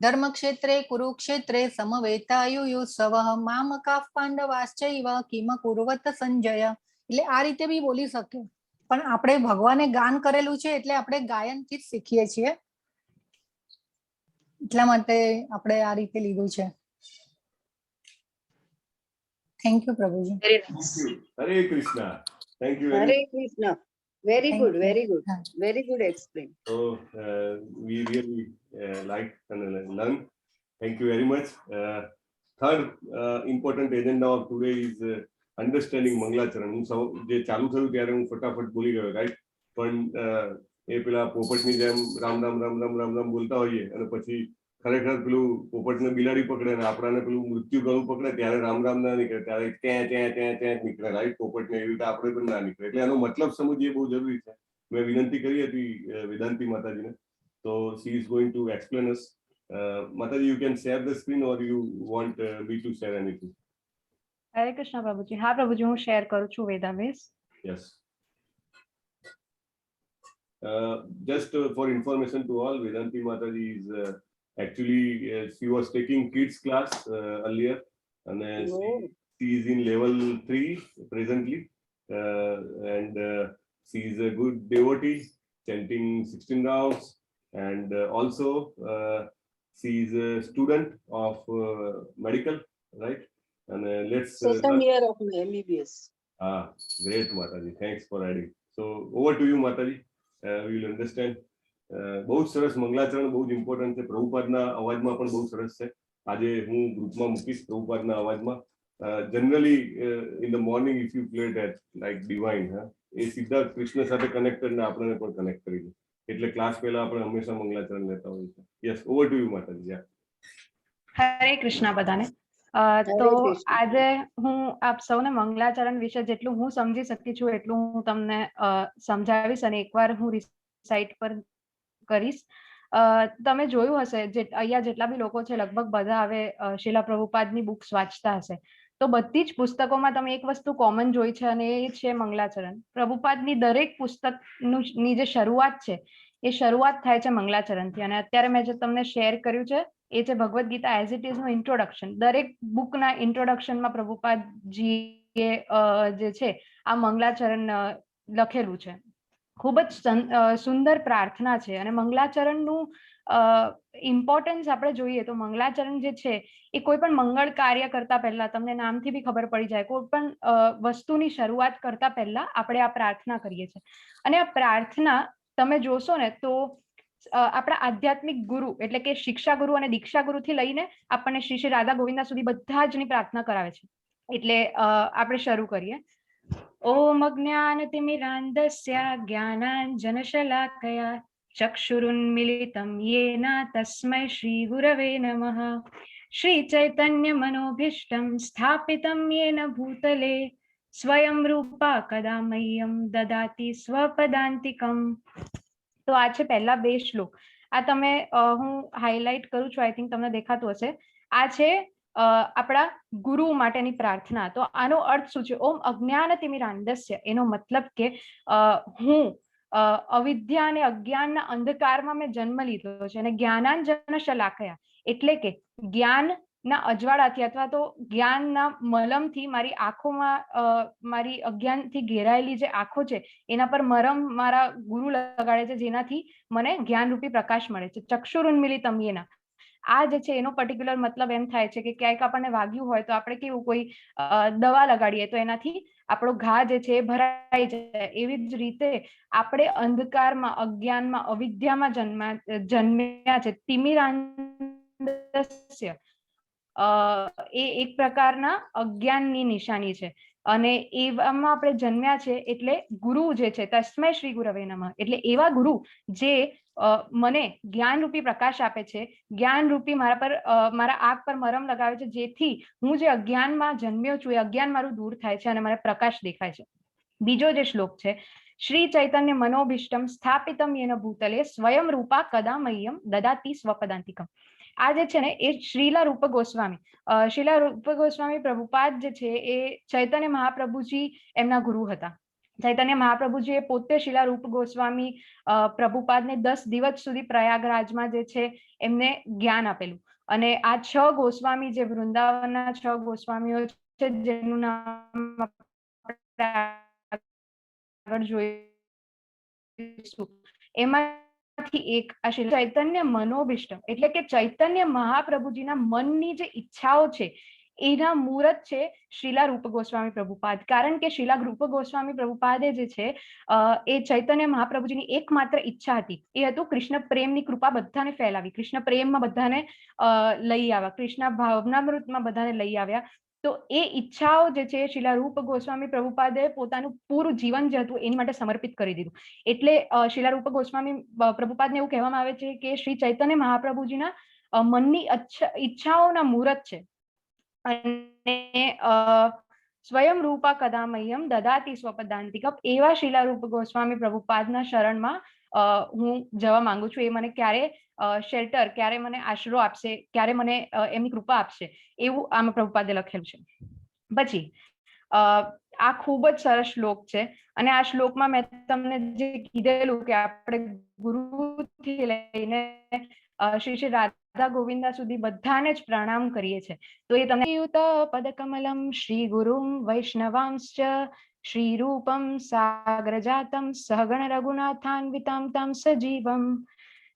ધર્મક્ષેત્રે કુરુક્ષેત્રે સમવેતાયુયુત્સવઃ મામકાઃ પાંડવાશ્ચૈવ કિમ કુર્વત સંજય. એટલે આ રીતે બી બોલી શકે, પણ આપણે ભગવાને ગાન કરેલું છે એટલે આપણે ગાયનથી જ શીખીએ છીએ, એટલા માટે આપણે આ રીતે લીધું છે. Thank you Prabhuji. Very nice. Thank you. Hare Krishna. Thank you very Hare Krishna. Very Thank good. you. Very good. Very good explain. So we really like and learn. Thank you very much. Third important agenda of today is understanding મંગલાચરણ. હું સૌ જે ચાલુ થયું ત્યારે હું ફટાફટ બોલી ગયો, રાઈટ? પણ એ પેલા પોપટની જેમ રામ રામ રામ રામ રામ રામ બોલતા હોઈએ અને પછી ખરેખર પેલું પોપટને બિલાડી પકડે અને આપણાને પેલું મૃત્યુ ગળું પકડે ત્યારે રામ રામ ના નીકળે, ત્યારે ત્યાં ત્યાં ત્યાં ત્યાં જ નીકળે, રાઈટ? પોપટને એવી રીતે આપણે પણ ના નીકળે. એટલે એનો મતલબ સમજીએ બહુ જરૂરી છે. મેં વિનંતી કરી હતી વેદાંતિ માતાજીને, તો she is going to explain us. Mataji, you can share the screen or you want me to share anything? Hare Krishna Prabhuji. હા પ્રભુજી, હું શેર કરું છું વેદાવેસ. Yes. Just for information to all, Vedanti Mataji is actually she was taking kids class earlier and she is in level 3 presently and she is a good devotee, chanting 16 rounds, and also she is a student of medical, right? And let's Second year of MBBS. Ah, great, Mataji. Thanks for adding. So over to you, Mataji. We will understand. બહુ જ સરસ મંગલાચરણ, બહુ જ important છે. પ્રભુપાદના અવાજમાં પણ બહુ સરસ છે. આજે હું ગ્રુપમાં મૂકીશ પ્રભુપાદના અવાજમાં. Generally, in the morning if you play that, like divine, હા, એ સીધા કૃષ્ણ સાથે કનેક્ટેડ ને આપણને પણ કનેક્ટ કરી દે. એટલે ક્લાસ પહેલા આપણે હંમેશા મંગલાચરણ લેતા હોઈએ છીએ. યસ, ઓવર ટુ you, માતાજી, યા. હરે કૃષ્ણ બધાને. તો કૃષ્ણ. આજે હું આપ સૌને મંગલાચરણ વિશે જેટલું હું સમજી શકી છું એટલું હું તમને સમજાવીશ અને એકવાર હું રિસાઇટ પર કરીશ. તમે જોયું હશે, જે અહીંયા જેટલા બી લોકો છે, લગભગ બધા હવે શિલા પ્રભુપાદની બુક્સ વાંચતા હશે, તો બધી જ પુસ્તકોમાં તમે એક વસ્તુ કોમન જોઈ છે અને એ છે મંગલાચરણ. પ્રભુપાદની દરેક પુસ્તકનું ની જે શરૂઆત છે એ શરૂઆત થાય છે મંગલાચરણથી. અને અત્યારે મેં જે તમને શેર કર્યું છે એ છે Bhagavad Gita as it is નું ઇન્ટ્રોડક્શન. દરેક બુકના ઇન્ટ્રોડક્શનમાં પ્રભુપાદજીએ જે છે આ મંગલાચરણ લખેલું છે. ખૂબ જ સુંદર પ્રાર્થના છે. અને મંગલાચરણનું ઇમ્પોર્ટન્સ આપણે જોઈએ તો મંગલાચરણ જે છે એ કોઈ પણ મંગળ કાર્ય કરતા પહેલા, તમને નામથી બી ખબર પડી જાય, કોઈ પણ વસ્તુની શરૂઆત કરતા પહેલા આપણે આ પ્રાર્થના કરીએ છીએ. અને આ પ્રાર્થના તમે જોશો ને તો આપણા આધ્યાત્મિક ગુરુ, એટલે કે શિક્ષા ગુરુ અને દીક્ષા ગુરુથી લઈને આપણને શ્રી શ્રી રાધા ગોવિંદા સુધી બધા જની પ્રાર્થના કરાવે છે. એટલે આપણે શરૂ કરીએ. ઓમ અજ્ઞાનતિમિરાંધસ્ય જ્ઞાનાંજનશલાકયા ચક્ષુરુન્મિલિતં યેન તસ્મૈ શ્રી ગુરવે નમઃ. શ્રી ચૈતન્ય મનોભીષ્ટં સ્થાપિतं યેન ભૂતલે સ્વયં રૂપા કદા મહ્યં દદાતિ સ્વપદાંતિકમ. તો આ છે પહેલા બે શ્લોક. આ તમે હું હાઇલાઇટ કરું છું, I think તમને દેખાતું હશે. આ છે આપણા ગુરુ માટેની પ્રાર્થના. તો આનો અર્થ શું છે? ઓમ અજ્ઞાન તિમિરાંધસ્ય, એનો મતલબ કે હું અવિદ્યા અને અજ્ઞાનના અંધકારમાં મેં જન્મ લીધો છે. અને જ્ઞાનાંજન શલાકયા એટલે કે જ્ઞાનના અજવાળાથી અથવા તો જ્ઞાનના મલમથી મારી આંખોમાં, મારી અજ્ઞાનથી ઘેરાયેલી જે આંખો છે એના પર મરમ મારા ગુરુ લગાડે છે, જેનાથી મને જ્ઞાનરૂપી પ્રકાશ મળે છે. ચક્ષુરુન્મિલિતમ યેના, આ જે છે એનો પર્ટિક્યુલર મતલબ એમ થાય છે કે ક્યાંક આપણને વાગ્યું હોય તો આપણે કેવું કોઈ દવા લગાડીએ તો એનાથી આપણો ઘા જે છે એ ભરાઈ જાય, એવી જ રીતે આપણે અંધકારમાં, અજ્ઞાનમાં, અવિદ્યામાં જન્મ્યા છે. તિમિરાંધસ્ય એ એક પ્રકારના અજ્ઞાનની નિશાની છે અને એવામાં આપણે જન્મ્યા છે. એટલે ગુરુ જે છે, તસ્મૈ શ્રી ગુરવે નમઃ, એટલે એવા ગુરુ જે મને જ્ઞાનરૂપી પ્રકાશ આપે છે, જ્ઞાનરૂપી મારા પર, મારા આંખ પર મરમ લગાવે છે, જેથી હું જે અજ્ઞાનમાં જન્મ્યો છું એ અજ્ઞાન મારું દૂર થાય છે અને મને પ્રકાશ દેખાય છે. બીજો જે શ્લોક છે, શ્રી ચૈતન્ય મનોભીષ્ટમ સ્થાપિતમ યેન ભૂતલે સ્વયં રૂપા કદા મહ્યમ દદાતિ સ્વપદાંતિકમ. આ જે છે ને એ શ્રીલા રૂપ ગોસ્વામી, શ્રીલા રૂપ ગોસ્વામી પ્રભુપાદ જે છે એ ચૈતન્ય મહાપ્રભુજી એમના ગુરુ હતા. ચૈતન્ય મહાપ્રભુજીએ પોતે શિલા રૂપ ગોસ્વામી પ્રભુપાદને 10 દિવસ સુધી પ્રયાગરાજમાં જે છે એમને જ્ઞાન આપેલું. અને આ છ ગોસ્વામી, જે વૃંદાવનના છ ગોસ્વામીઓ છે, જેનું નામ આપણે આગળ જોઈશું, એમાંથી એક આ શ્રી ચૈતન્ય મનોભીષ્ટ, એટલે કે ચૈતન્ય મહાપ્રભુજીના મનની જે ઈચ્છાઓ છે એના મૂરત છે શ્રીલા રૂપ ગોસ્વામી પ્રભુપાદ. કારણ કે શ્રીલા રૂપ ગોસ્વામી પ્રભુપાદે જે છે એ ચૈતન્ય મહાપ્રભુજીની એકમાત્ર ઈચ્છા હતી એ હતું કૃષ્ણ પ્રેમની કૃપા બધાને ફેલાવી, કૃષ્ણ પ્રેમમાં બધાને લઈ આવ્યા, કૃષ્ણ ભાવનામૃતમાં બધાને લઈ આવ્યા. તો એ ઈચ્છાઓ જે છે શ્રીલા રૂપ ગોસ્વામી પ્રભુપાદે પોતાનું પૂરું જીવન જે હતું એની માટે સમર્પિત કરી દીધું. એટલે શ્રીલા રૂપ ગોસ્વામી પ્રભુપાદને એવું કહેવામાં આવે છે કે શ્રી ચૈતન્ય મહાપ્રભુજીના મનની ઈચ્છાઓના મૂરત છે. અને સ્વયં રૂપા કદામયમ દદાતિ સ્વપદાંતિકમ, એવા શીલા રૂપ ગોસ્વામી પ્રભુપાદના શરણમાં હું જવા માંગુ છું. એ મને ક્યારે શેલ્ટર, ક્યારે મને આશરો આપશે, ક્યારે મને એમની કૃપા આપશે, એવું આમાં પ્રભુપાદે લખેલું છે. પછી આ ખૂબ જ સરસ શ્લોક છે અને આ શ્લોકમાં મેં તમને જે કીધેલું કે આપણે ગુરુથી લઈને શ્રી શ્રી રાધા ગોવિંદા સુધી બધાને જ પ્રણામ કરીએ છીએ, તો એ તમને યુત પદકમલમ શ્રી ગુરુમ વૈષ્ણવાંશ્ચ શ્રી રૂપમ સાગરજાતમ સહગણ રઘુનાથાન્વિતામ તામ સજીવમ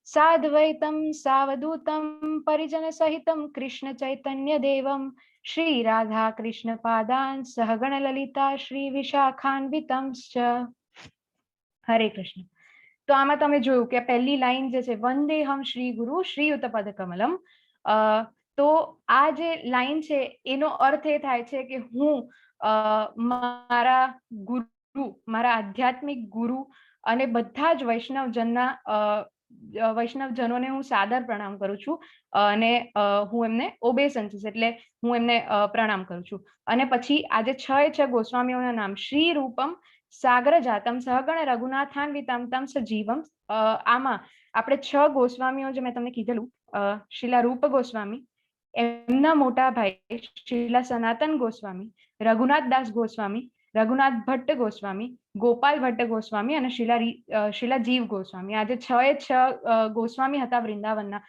સાદ્વૈતમ સાવધૂતમ પરિજન સહિતમ કૃષ્ણ ચૈતન્ય દેવમ શ્રી રાધા કૃષ્ણ પાદાન સહગણ લલિતા શ્રી વિશાખાન્વિતંશ્ચ. હરે કૃષ્ણ. તો આમાં તમે જોયું કે પહેલી લાઈન જે છે, વંદેહમ શ્રી ગુરુ શ્રીયુત પદ કમલમ. તો આ જે લાઈન છે એનો અર્થ એ થાય છે કે હું મારા ગુરુ, મારા આધ્યાત્મિક ગુરુ અને બધા જ વૈષ્ણવજનના વૈષ્ણવજનોને હું સાદર પ્રણામ કરું છું અને હું એમને ઓબેસન્સીસ, એટલે હું એમને પ્રણામ કરું છું. અને પછી આજે છ એ છ ગોસ્વામીઓના નામ, શ્રી રૂપમ સાગર જાતમ સહગણ રઘુનાથાન્વિતમ તમ સજીવમ. આમાં આપણે છ ગોસ્વામીઓ જે મેં તમને કીધેલું, શ્રીલા રૂપ ગોસ્વામી, એમના મોટા ભાઈ શ્રીલા સનાતન ગોસ્વામી, રઘુનાથ દાસ ગોસ્વામી, રઘુનાથ ભટ્ટ ગોસ્વામી, ગોપાલ ભટ્ટ ગોસ્વામી અને શ્રીલા જીવ ગોસ્વામી. આ જે છ એ છ ગોસ્વામી હતા વૃંદાવનના,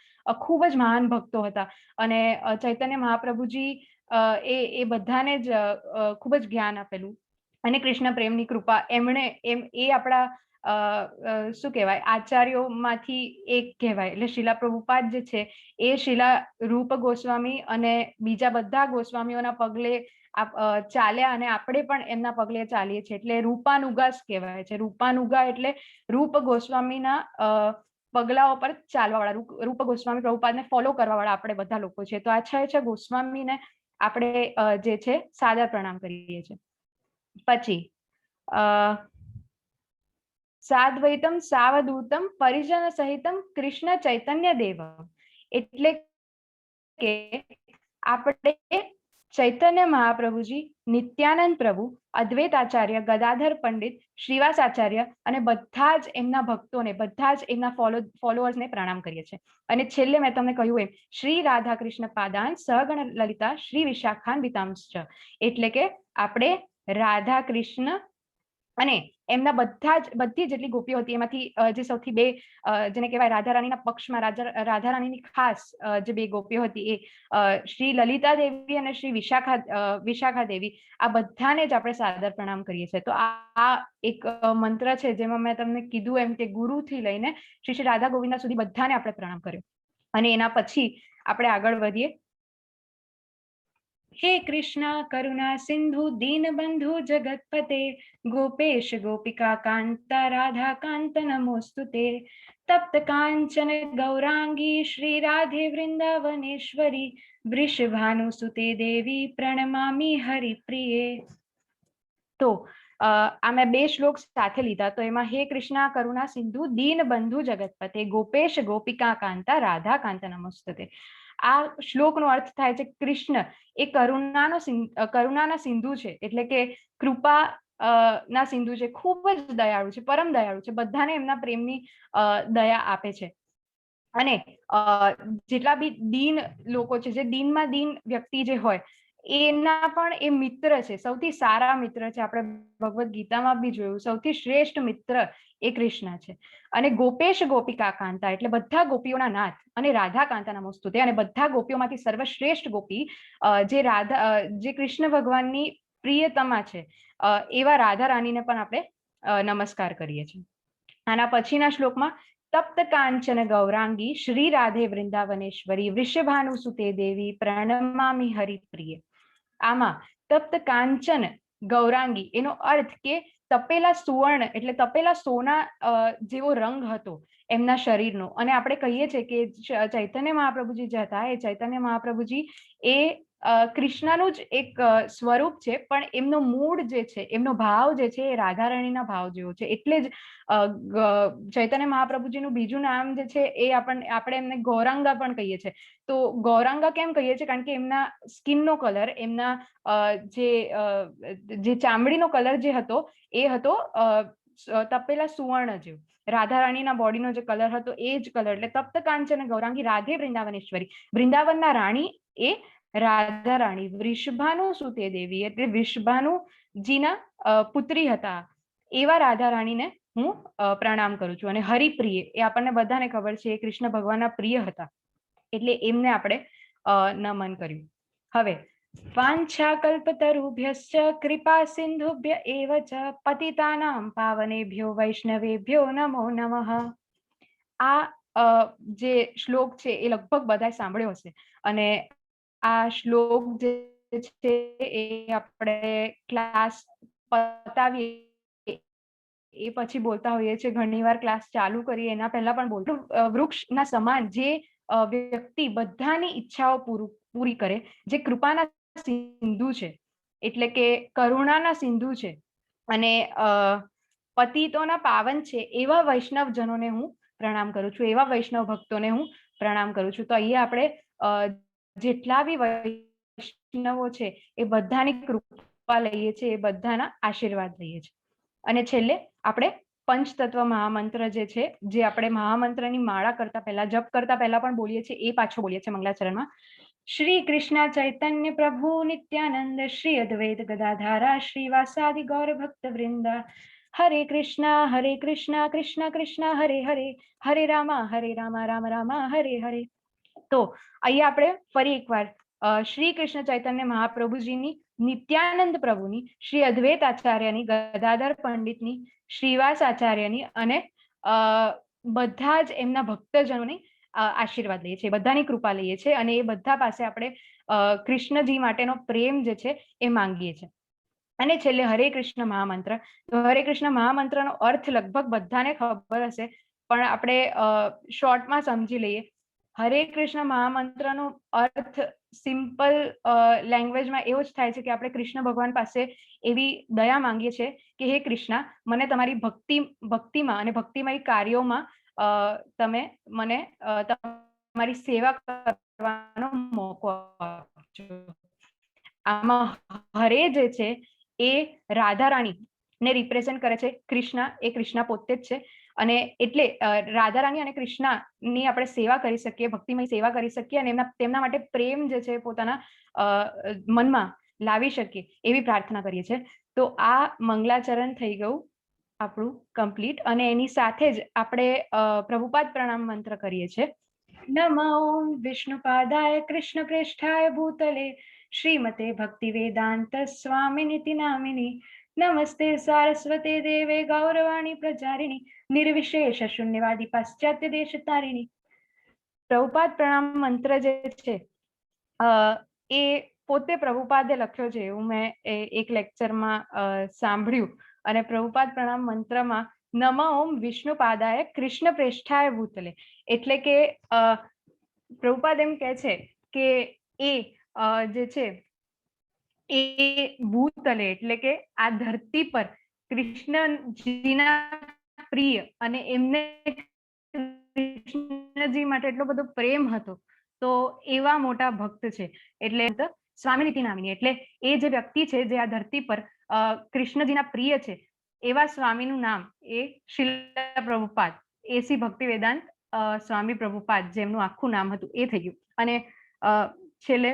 ખૂબ જ મહાન ભક્તો હતા અને ચૈતન્ય મહાપ્રભુજી એ એ બધાને જ ખૂબ જ જ્ઞાન આપેલું અને કૃષ્ણ પ્રેમની કૃપા એમણે એમ એ આપણા શું કહેવાય, આચાર્યોમાંથી એક કહેવાય. એટલે શ્રીલા પ્રભુપાદ જે છે એ શ્રીલા રૂપ ગોસ્વામી અને બીજા બધા ગોસ્વામીઓના પગલે ચાલ્યા અને આપણે પણ એમના પગલે ચાલીએ છીએ, એટલે રૂપાનુગાસ કહેવાય છે. રૂપાનુગા એટલે રૂપ ગોસ્વામીના પગલાઓ પર ચાલવા વાળા, રૂપ ગોસ્વામી પ્રભુપાદને ફોલો કરવા વાળા આપણે બધા લોકો છે. તો આ છ છ ગોસ્વામીને આપણે જે છે સાદર પ્રણામ કરીએ છીએ. પછી સાદ્વૈતમ સાવધૂતમ પરિજન સહિતમ કૃષ્ણ ચૈતન્ય દેવ, એટલે કે આપણે ચૈતન્ય મહાપ્રભુજી, નિત્યાનંદ પ્રભુ, અદ્વૈત આચાર્ય, ગદાધર પંડિત, શ્રીવાસ આચાર્ય અને બધા જ એમના ભક્તોને, બધા જ એમના ફોલોઅર્સને પ્રણામ કરીએ છીએ. અને છેલ્લે મેં તમને કહ્યું એમ, શ્રી રાધા કૃષ્ણ પાદાન સહગણ લલિતા શ્રી વિશાખાન્વિતાંશ્ચ, એટલે કે આપણે રાધા કૃષ્ણ અને એમના બધા જ, બધી જેટલી ગોપીઓ હતી એમાંથી જે સૌથી બે, જેને કહેવાય રાધા રાણીના પક્ષમાં રાધા રાણીની ખાસ જે બે ગોપીઓ હતી એ શ્રી લલિતા દેવી અને શ્રી વિશાખા દેવી, આ બધાને જ આપણે સાદર પ્રણામ કરીએ છીએ. તો આ એક મંત્ર છે જેમાં મેં તમને કીધું એમ કે ગુરુથી લઈને શ્રી શ્રી રાધા ગોવિંદા સુધી બધાને આપણે પ્રણામ કર્યો. અને એના પછી આપણે આગળ વધીએ. હે કૃષ્ણ કરુણા સિંધુ દીનબંધુ જગતપતે, ગોપેશ ગોપિકા કાંતા રાધા કાંત નમોસ્તુતે. તપ્ત કાંચન ગૌરાંગી શ્રી રાધે વૃંદાવનેશ્વરી, વૃષભાનુસુતે દેવી પ્રણમામી હરિપ્રિયે. તો આ મેં બે શ્લોક સાથે લીધા, તો એમાં હે કૃષ્ણ કરુણા સિંધુ દીન બંધુ જગતપતે, ગોપેશ ગોપિકા કાંતા રાધા કાંત નમોસ્તુતે. આ શ્લોકનો અર્થ થાય છે કૃષ્ણ એ કરુણાના સિંધુ છે, એટલે કે કૃપા ના સિંધુ છે, ખૂબ જ દયાળુ છે, પરમ દયાળુ છે, બધાને એમના પ્રેમની દયા આપે છે. અને જેટલા બી દીન લોકો છે, જે દીનમાં દીન વ્યક્તિ જે હોય એના પણ એ મિત્ર છે, સૌથી સારા મિત્ર છે. આપણે ભગવદ્ ગીતામાં બી જોયું, સૌથી શ્રેષ્ઠ મિત્ર એ કૃષ્ણ છે. અને ગોપેશ ગોપિકા કાંતા એટલે બધા ગોપીઓના નાથ અને રાધા કાંતા નમોસ્તુતે, અને બધા ગોપીઓમાંથી સર્વશ્રેષ્ઠ ગોપી જે રાધા, જે કૃષ્ણ ભગવાનની પ્રિયતમા છે, એવા રાધા રાણીને પણ આપણે નમસ્કાર કરીએ છીએ. આના પછીના શ્લોકમાં તપ્ત કાંચન ગૌરાંગી શ્રી રાધે વૃંદાવનેશ્વરી વૃષભાનુ સુતે દેવી પ્રણમામી હરિપ્રિય. આમાં તપ્ત કાંચન ગૌરાંગી એનો અર્થ કે તપેલા સુવર્ણ એટલે તપેલા સોના જેવો રંગ હતો એમના શરીરનો. અને આપણે કહીએ છીએ કે ચૈતન્ય મહાપ્રભુજી જે હતા એ ચૈતન્ય મહાપ્રભુજી એ કૃષ્ણનું જ એક સ્વરૂપ છે, પણ એમનો મૂળ જે છે, એમનો ભાવ જે છે એ રાધારાણીના ભાવ જેવો છે. એટલે જ ચૈતન્ય મહાપ્રભુજીનું બીજું નામ જે છે એ આપણે એમને ગૌરાંગા પણ કહીએ છીએ. તો ગૌરાંગા કેમ કહીએ છીએ? કારણ કે એમના સ્કિનનો કલર, એમના જે જે ચામડીનો કલર જે હતો એ હતો તપેલા સુવર્ણ જેવો. રાધા રાણીના બોડીનો જે કલર હતો એ જ કલર. એટલે તપ્ત કાંચન ગૌરાંગી રાધે વૃંદાવનેશ્વરી, વૃંદાવનના રાણી એ રાધા રાણી, વૃષભાનુ સુતે દેવી એટલે વૃષભાનુજીના પુત્રી હતા, એવા રાધા રાણીને હું પ્રણામ કરું છું. અને હરિપ્રિય એ આપણને બધાને ખબર છે એ કૃષ્ણ ભગવાનના પ્રિય હતા, એટલે એમને આપણે નમન કર્યું. હવે વાંછાકલ્પતરુભ્યશ્ચ કૃપા સિંધુભ્ય એવ ચ પતિતાનાં પાવનેભ્યો વૈષ્ણવેભ્યો નમો નમઃ. આ જે શ્લોક છે એ લગભગ બધાએ સાંભળ્યો હશે અને આ શ્લોક જે છે એ આપણે ક્લાસ પતાવીએ એ પછી બોલતા હોઈએ છીએ, ઘણીવાર ક્લાસ ચાલુ કરીએ એના પહેલા પણ બોલતા. વૃક્ષના સમાન જે વ્યક્તિ બધાની ઈચ્છાઓ પૂરી કરે, જે કૃપાના સિંધુ છે, એટલે કે કરુણાના સિંધુ છે અને પતિતોના પાવન છે, એવા વૈષ્ણવજનોને હું પ્રણામ કરું છું, એવા વૈષ્ણવ ભક્તોને હું પ્રણામ કરું છું. તો અહીંયા આપણે જેટલા બી વૈષ્ણવો છે એ બધાની કૃપા લઈએ છીએ, એ બધાના આશીર્વાદ લઈએ છીએ. અને છેલ્લે આપણે પંચતત્વ મહામંત્ર જે છે, જે આપણે મહામંત્રની માળા કરતા પહેલા, જપ કરતા પહેલા પણ બોલીએ છીએ, એ પાછો બોલીએ છીએ મંગલાચરણમાં. શ્રી કૃષ્ણ ચૈતન્ય પ્રભુ નિત્યાનંદ શ્રી અદ્વૈત ગદાધારા શ્રીવાસાદિ ગૌર ભક્ત વૃંદા. હરે કૃષ્ણ હરે કૃષ્ણ કૃષ્ણ કૃષ્ણ હરે હરે, હરે રામા હરે રામા રામ રામા હરે હરે. તો અહીંયા આપણે ફરી એકવાર શ્રી કૃષ્ણ ચૈતન્ય મહાપ્રભુજીની, નિત્યાનંદ પ્રભુની, શ્રી અદ્વૈત આચાર્યની, ગદાધર પંડિતની, શ્રીવાસ આચાર્યની અને બધા જ એમના ભક્તજનોની આશીર્વાદ લઈએ છીએ, બધાની કૃપા લઈએ છીએ અને એ બધા પાસે આપણે કૃષ્ણજી માટેનો પ્રેમ જે છે એ માંગીએ છીએ. અને છેલ્લે હરે કૃષ્ણ મહામંત્ર. તો હરે કૃષ્ણ મહામંત્રનો અર્થ લગભગ બધાને ખબર હશે, પણ આપણે શોર્ટમાં સમજી લઈએ. હરે કૃષ્ણ મહામંત્રનો અર્થ સિમ્પલ લેંગ્વેજમાં એવો જ થાય છે કે આપણે કૃષ્ણ ભગવાન પાસે એવી દયા માંગીએ છીએ કે હે કૃષ્ણ, મને તમારી ભક્તિમાં અને ભક્તિમય કાર્યોમાં તમે મને તમારી સેવા કરવાનો મોકો આપજો. આમાં હરે જે છે એ રાધા રાણી ને રિપ્રેઝેન્ટ કરે છે, કૃષ્ણ એ કૃષ્ણ પોતે જ છે. અને એટલે રાધા રાણી અને કૃષ્ણની આપણે સેવા કરી શકીએ, ભક્તિમય સેવા કરી શકીએ અને તેમના માટે પ્રેમ જે છે પોતાના મનમાં લાવી શકીએ એવી પ્રાર્થના કરીએ છીએ. તો આ મંગલાચરણ થઈ ગયું આપણું કમ્પ્લીટ. અને એની સાથે જ આપણે પ્રભુપાદ પ્રણામ મંત્ર કરીએ છીએ. નમો ઓમ વિષ્ણુપાદાય કૃષ્ણ પ્રેષ્ઠાય ભૂતલે શ્રીમતે ભક્તિ વેદાંત સ્વામિનિતિ નામિની. નમસ્તે સારસ્વતે દેવે ગૌરવાણી પ્રચારિણી નિર્વિશેષ શૂન્યવાદી પાશ્ચાત્ય દેશ તારિણી. પ્રભુપાદ પ્રણામ મંત્ર જે છે એ પોતે પ્રભુપાદે લખ્યો છે એવું મેં એક લેક્ચરમાં સાંભળ્યું. અને પ્રભુપાદ પ્રણામ મંત્રમાં નમ ઓમ વિષ્ણુ પાદાય કૃષ્ણ પ્રેષ્ઠાય ભૂતલે, એટલે કે પ્રભુપાદ એમ કહે છે કે એ જે છે એ ભૂતલે, એટલે કે આ ધરતી પર કૃષ્ણજીના પ્રિય અને એમને કૃષ્ણજી માટે એટલો બધો પ્રેમ હતો, તો એવા મોટા ભક્ત છે. એટલે સ્વામિનિતિ નામિની, એટલે એ જે વ્યક્તિ છે જે આ ધરતી પર કૃષ્ણજીના પ્રિય છે, એવા સ્વામીનું નામ એ શ્રીલ પ્રભુપાદ, એસી ભક્તિ વેદાંત સ્વામી પ્રભુપાદ જેમનું આખું નામ હતું એ થઈ ગયું. અને છેલ્લે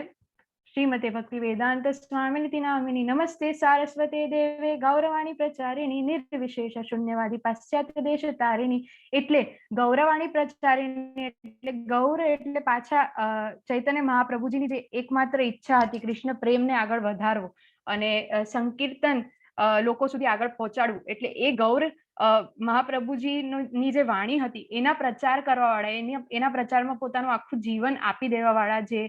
શ્રીમતે ભક્તિ વેદાંત સ્વામિનિતિ નામિની નમસ્તે સારસ્વતે દેવે ગૌરવાણી પ્રચારિણી નિર્વિશેષ શૂન્યવાદી પાશ્ચાત્ય દેશ તારિણી. એટલે ગૌરવાણી પ્રચારિણી એટલે ગૌર એટલે પાછા ચૈતન્ય મહાપ્રભુજીની જે એકમાત્ર ઈચ્છા હતી કૃષ્ણ પ્રેમને આગળ વધારવો અને સંકીર્તન લોકો સુધી આગળ પહોંચાડવું, એટલે એ ગૌર મહાપ્રભુજીની જે વાણી હતી એના પ્રચાર કરવા વાળા, એના પ્રચારમાં પોતાનું આખું જીવન આપી દેવા વાળા જે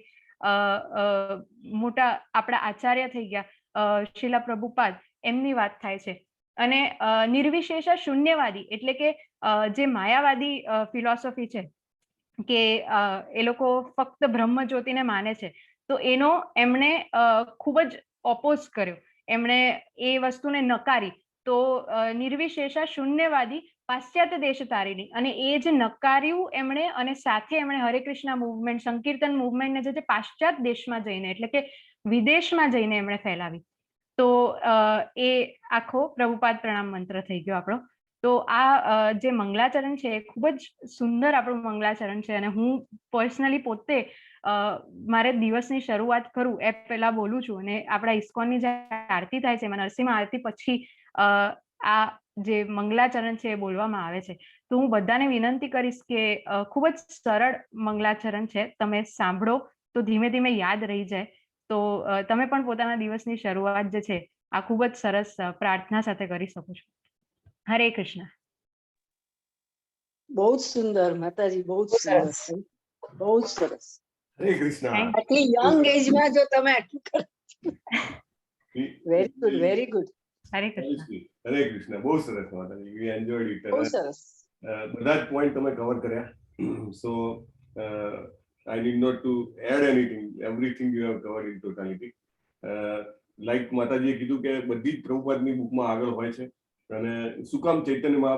મોટા આપણા આચાર્ય થઈ ગયા શ્રીલા પ્રભુપાદ, એમની વાત થાય છે. અને નિર્વિશેષ શૂન્યવાદી એટલે કે જે માયાવાદી ફિલોસોફી છે કે એ લોકો ફક્ત બ્રહ્મ જ્યોતિને માને છે, તો એનો એમણે ખૂબ જ ઓપોઝ કર્યો, એમણે એ વસ્તુને નકારી. તો નિર્વિશેષ શૂન્યવાદી પાશ્ચાત્ય દેશ તારિણી, અને એ જે નકાર્યું એમણે અને સાથે એમણે હરે કૃષ્ણ મુવમેન્ટ, સંકીર્તન મુવમેન્ટને જે પાશ્ચાત્ય દેશમાં જઈને, એટલે કે વિદેશમાં જઈને એમણે ફેલાવી. તો એ આખો પ્રભુપાદ પ્રણામ મંત્ર થઈ ગયો આપણો. તો આ જે મંગલાચરણ છે એ ખૂબ જ સુંદર આપણું મંગલાચરણ છે. અને હું પર્સનલી પોતે મારે દિવસની શરૂઆત કરું એ પહેલા બોલું છું. અને આપણા ઇસ્કોનની જે આરતી થાય છે એમાં નરસિંહ આરતી પછી આ જે મંગલાચરણ છે એ બોલવામાં આવે છે. તો હું બધાને વિનંતી કરીશ કે ખૂબ જ સરળ મંગલાચરણ છે, તમે સાંભળો તો ધીમે ધીમે યાદ રહી જાય. તો તમે પણ પોતાના દિવસની શરૂઆત જે છે આ ખૂબ જ સરસ પ્રાર્થના સાથે કરી શકો છો. હરે કૃષ્ણ. બહુ જ સુંદર માતાજી, બહુ જ સુંદર, બહુ જ સરસ. હરે કૃષ્ણ. આટલી યંગ એજમાં જો તમે આટલું કરો, very good, very good. Hare Krishna. Hare Krishna. બહુ સરસ માતાજી, વી એન્જોયડ it. બહુ સરસ. બધા જ પોઈન્ટ તમે કવર કર્યા. સો I need not to add anything. Everything you have covered in totality. Like માતાજીએ કીધું કે બધી જ પ્રભુપાદની બુકમાં આગળ હોય છે. અને શું કામ ચૈતન્ય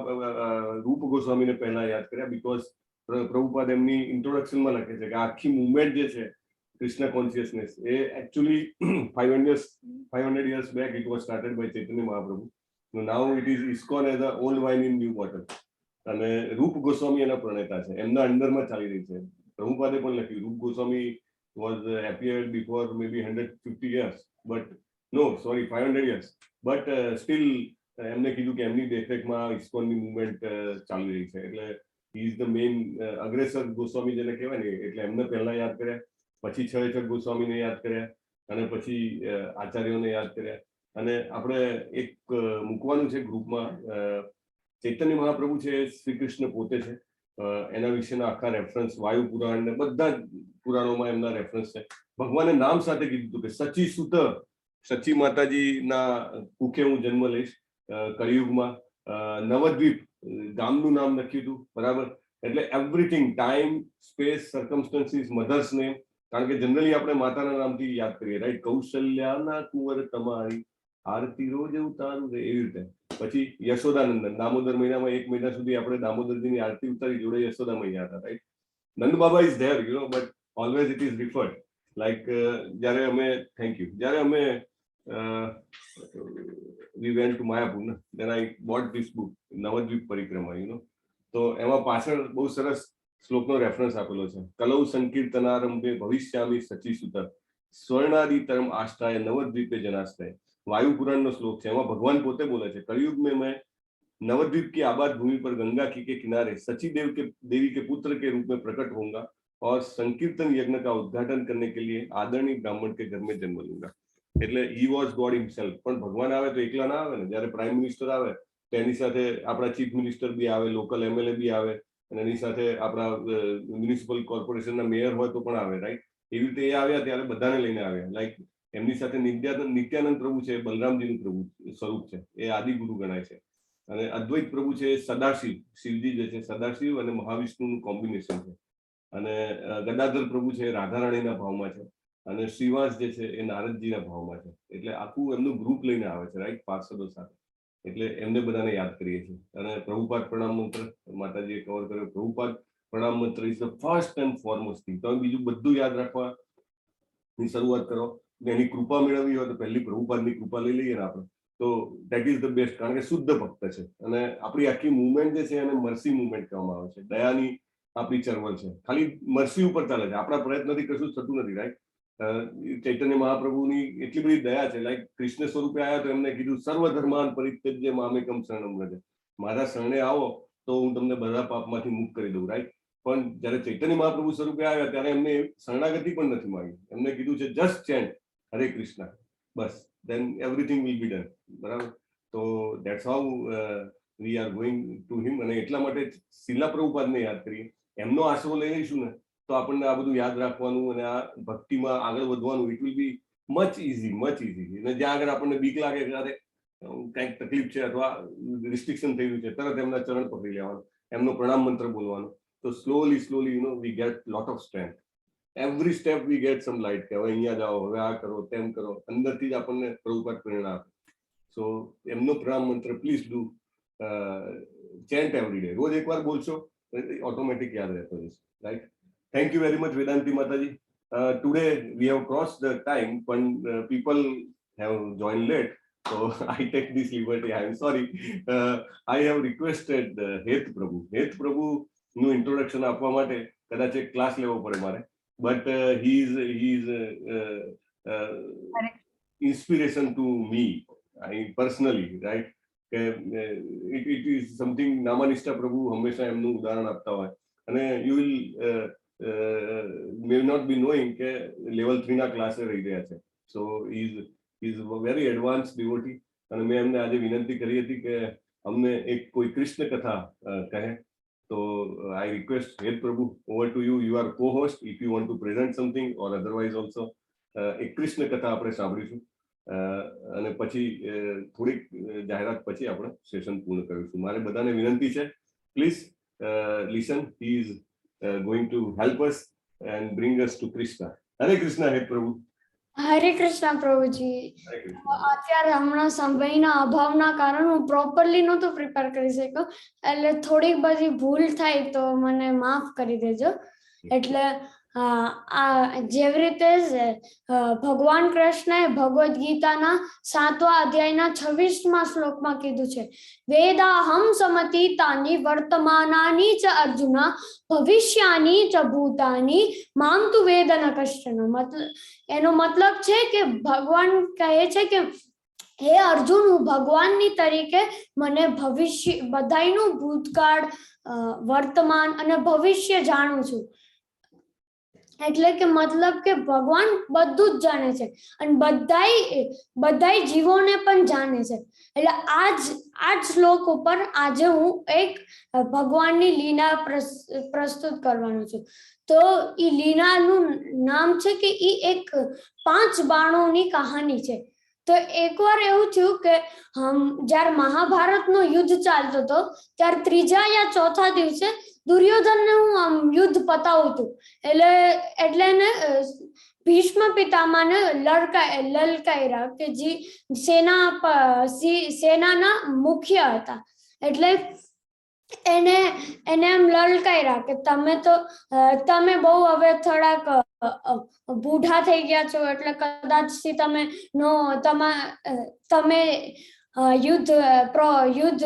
રૂપ ગોસ્વામીને પહેલા યાદ કર્યા? Because Prabhupada એમની ઇન્ટ્રોડક્શનમાં લખે છે કે આખી મુવમેન્ટ જે છે Krishna consciousness, A actually 500 years back it was started by Chaitanya Mahaprabhu. Now it is ISKCON as a old wine in new bottle. અને રૂપ ગોસ્વામી એના પ્રણેતા છે, એમના અંડરમાં ચાલી રહી છે. પ્રભુપાદે પણ લખ્યું, Rupa Goswami was appeared before maybe 150 years, but no, sorry, 500 years, but still એમને કીધું કે એમની દેખરેખમાં ઇસ્કોનની મુવમેન્ટ ચાલી રહી છે. એટલે is the main અગ્રેસર ગોસ્વામી જેને કહેવાય ને, એટલે એમને પહેલા યાદ કર્યા, પછી છ છ ગોસ્વામીને યાદ કર્યા અને પછી આચાર્યોને યાદ કર્યા. અને આપણે એક મૂકવાનું છે ગ્રુપમાં. ચૈતન્ય મહાપ્રભુ છે એ શ્રી કૃષ્ણ પોતે છે. એના વિશેના આખા રેફરન્સ વાયુ પુરાણ ને બધા જ પુરાણોમાં એમના રેફરન્સ છે. ભગવાને નામ સાથે કીધું હતું કે સચી સુત, સચી માતાજીના કુખે હું જન્મ લઈશ કળિયુગમાં. નવદ્વીપ ગામનું નામ લખ્યું હતું, બરાબર? એટલે everything, time, space, circumstances, mother's name, કારણ કે જનરલી આપણે માતાના નામથી યાદ કરીએ, રાઈટ? કૌશલ્યાના કુંવર તમારી આરતી રોજ ઉતારું રે, એવી રીતે. પછી યશોદાનંદન, દામોદર મહિનામાં એક મહિના સુધી આપણે દામોદરજીની આરતી ઉતારી, જોડે યશોદા મૈયા હતા, right? Nand Baba is there, but always it is referred like જ્યારે અમે, thank you, જ્યારે અમે we went to Mayapur, then I bought this book, Navadvip Parikrama. તો એમાં પાછળ બહુ સરસ શ્લોકનો રેફરન્સ આપેલો છે: કલૌ સંકીર્તનારંભે ભવિષ્યામિ શચીસુત સ્વર્ણાદિતરમ આસ્થાય નવદ્વીપે જનાશ્રય. વાયુ પુરાણનો શ્લોક છે. એમાં ભગવાન પોતે બોલે છે, कलयुग में मैं नवद्वीप की आबाद भूमि पर गंगा की के किनारे सची देव के देवी के पुत्र के रूप में प्रकट होऊंगा और संकीर्तन यज्ञ का उद्घाटन करने के लिए आदरणीय ब्राह्मण के घर में जन्म लूंगा. એટલે he was God himself. પણ ભગવાન આવે તો એકલા ના આવે ને. જ્યારે પ્રાઇમ મિનિસ્ટર આવે તો એની સાથે આપણા ચીફ મિનિસ્ટર બી આવે, લોકલ એમએલએ બી આવે અને એની સાથે આપણા મ્યુનિસિપલ કોર્પોરેશનના મેયર હોય તો પણ આવે, રાઈટ? એવી રીતે એ આવ્યા ત્યારે બધાને લઈને આવ્યા. લાઈક એમની સાથે નિત્યાનંદ નિત્યાનંદ પ્રભુ છે, એ બલરામજીનું પ્રભુ સ્વરૂપ છે, એ આદિગુરુ ગણાય છે. અને અદ્વૈત પ્રભુ છે એ સદાશિવ, શિવજી જે છે સદાશિવ અને મહાવિષ્ણુનું કોમ્બિનેશન છે. અને ગદાધર પ્રભુ છે એ રાધારાણીના ભાવમાં છે અને શ્રીવાસ જે છે એ નારદજીના ભાવમાં છે. એટલે આખું એમનું ગ્રુપ લઈને આવે છે, રાઈટ, પાર્ષદો સાથે. એટલે એમને બધાને યાદ કરીએ છીએ. અને પ્રભુપાદ પ્રણામ મંત્ર માતાજીએ કવર કર્યો. પ્રભુપાદ પ્રણામ મંત્ર is the first and foremost thing. તમે બીજું બધું યાદ રાખવાની શરૂઆત કરો ને એની કૃપા મેળવવી હોય તો પહેલી પ્રભુપાદની કૃપા લઈ લઈએ ને આપણે, તો that is the best, કારણ કે શુદ્ધ ભક્ત છે. અને આપણી આખી મુવમેન્ટ જે છે એને મર્સી મુવમેન્ટ કહેવામાં આવે છે. દયાની આપણી ચળવળ છે. ખાલી મર્સી ઉપર ચાલે છે, આપણા પ્રયત્નથી કશું જ થતું નથી, રાઈટ? ચૈતન્ય મહાપ્રભુની એટલી બધી દયા છે, લાઈક કૃષ્ણ સ્વરૂપે આવ્યા તો એમને કીધું, સર્વ ધર્માન પરિત્યજ્ય મામેકમ શરણમ વ્રજ, મારા શરણે આવો તો હું તમને બધા પાપમાંથી મુક્ત કરી દઉં, રાઈટ? પણ જ્યારે ચૈતન્ય મહાપ્રભુ સ્વરૂપે આવ્યા ત્યારે એમને શરણાગતિ પણ નથી માંગી. એમને કીધું છે, just ચેન્ટ Hare Krishna, bus, then everything will be done, બરાબર? તો that's how we are going to him. અને એટલા માટે શ્રીલા પ્રભુપાદને યાદ કરીએ, એમનો આશરો લઈ લઈશું ને, તો આપણને આ બધું યાદ રાખવાનું અને આ ભક્તિમાં આગળ વધવાનું, it will be much easy, much easy. અને જ્યાં આગળ આપણને બીક લાગે કે અરે, કંઈક તકલીફ છે અથવા રિસ્ટ્રિક્શન થયું છે, તરત એમના ચરણ પકડી લેવાનું, એમનો પ્રણામ મંત્ર બોલવાનો, તો slowly slowly we get lot of strength. Every step we get some light કે હવે અહીંયા જાઓ, હવે આ કરો, તેમ કરો. અંદરથી જ આપણને પ્રભુપાદ પ્રેરણા આપે. સો એમનો પ્રણામ મંત્ર please do chant every day. રોજ એકવાર બોલશો, ઓટોમેટિક યાદ રહેતો જશે, right? Thank you very much, Vedanti Mataji. Today we have cross the time, પણ people have join late, so I take this liberty. I am sorry. I have requested Het Prabhu. Het Prabhu નું introduction આપવા માટે કદાચ એક class લેવો પડે મારે, but he is inspiration to me, I personally, right? કે it is something, નામાનિષ્ઠા પ્રભુ હંમેશા એમનું ઉદાહરણ આપતા હોય. અને you will may not be knowing કે લેવલ 3 ના ક્લાસે રહી ગયા છે. So is very advance devotee. અને મેં એમને આજે વિનંતી કરી હતી કે અમને એક કોઈ કૃષ્ણ કથા કહે. તો I request Het Prabhu, over to you. You are co host. If you want to present something or otherwise also, એક કૃષ્ણ કથા આપણે સાંભળીશું અને પછી થોડીક જાહેરાત પછી આપણે સેશન પૂર્ણ કરીશું. મારે બધાને વિનંતી છે, please listen. He is going to help us and bring us to Krishna. Hare Krishna, Het Prabhu. Hare Krishna Prabhuji. Hare Krishna. અત્યારે હમણાં સમયના અભાવના કારણે હું પ્રોપરલી નહોતું પ્રિપેર કરી શક્યો, એટલે થોડીક બધી ભૂલ થાય તો મને માફ કરી દેજો. એટલે આ જેવી રીતે જ, ભગવાન કૃષ્ણએ ભગવદ્ ગીતાના સાતવા અધ્યાયના 26મા શ્લોકમાં કીધું છે, "વેદાહં સમતીતાની વર્તમાનાની ચ અર્જુન ભવિષ્યાની ચ ભૂતાની મામ તુ વેદ ન કશ્ચન." મતલબ, એનો મતલબ છે કે ભગવાન કહે છે કે હે અર્જુન, હું ભગવાનની તરીકે મને ભવિષ્ય, બધાયનું ભૂતકાળ, વર્તમાન અને ભવિષ્ય જાણું છું. એટલે કે મતલબ કે ભગવાન બધું જ જાણે છે અને બધાય બધાય જીવોને પણ જાણે છે. એટલે આ જ શ્લોક ઉપર આજે હું એક ભગવાનની લીલા પ્રસ્તુત કરવાનું છું. તો ઈ લીલાનું નામ છે કે ઈ એક પાંચ બાણોની કહાની છે. તો એકવાર એવું થયું કે જ્યારે મહાભારતનો યુદ્ધ ચાલતો હતો ત્યારે ત્રીજા યા ચોથા દિવસે દુર્યોધનને હું આમ યુદ્ધ પતાવું હતું, એટલે એટલે એને ભીષ્મ પિતામાને લલકાર્યા કે જે સેનાના મુખ્ય હતા. એટલે એને એને એમ લલકાર્યા કે તમે તો તમે બહુ હવે થોડાક બુઢા થઈ ગયા છો, એટલે કદાચ થી તમે નો તમા તમે યુદ્ધ યુદ્ધ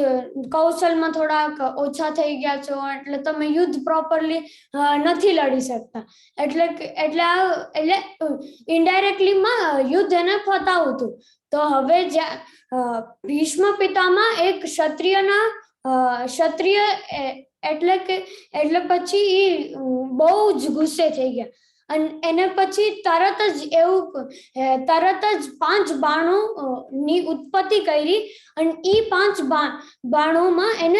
કૌશલમાં થોડાક ઓછા થઈ ગયા છો, એટલે તમે યુદ્ધ પ્રોપરલી નથી લડી શકતા. એટલે એટલે આ એટલે ઇનડાયરેક્ટલી માં યુદ્ધ એને પતાવું હતું. તો હવે જ્યાં ભીષ્મ પિતામહ એક ક્ષત્રિયના ક્ષત્રિય, એટલે કે એટલે પછી ઈ બહુ જ ગુસ્સે થઈ ગયા અને એને પછી તરત જ એવું તરત જ પાંચ બાણો ની ઉત્પત્તિ કરી અને ઈ પાંચ બાણોમાં એને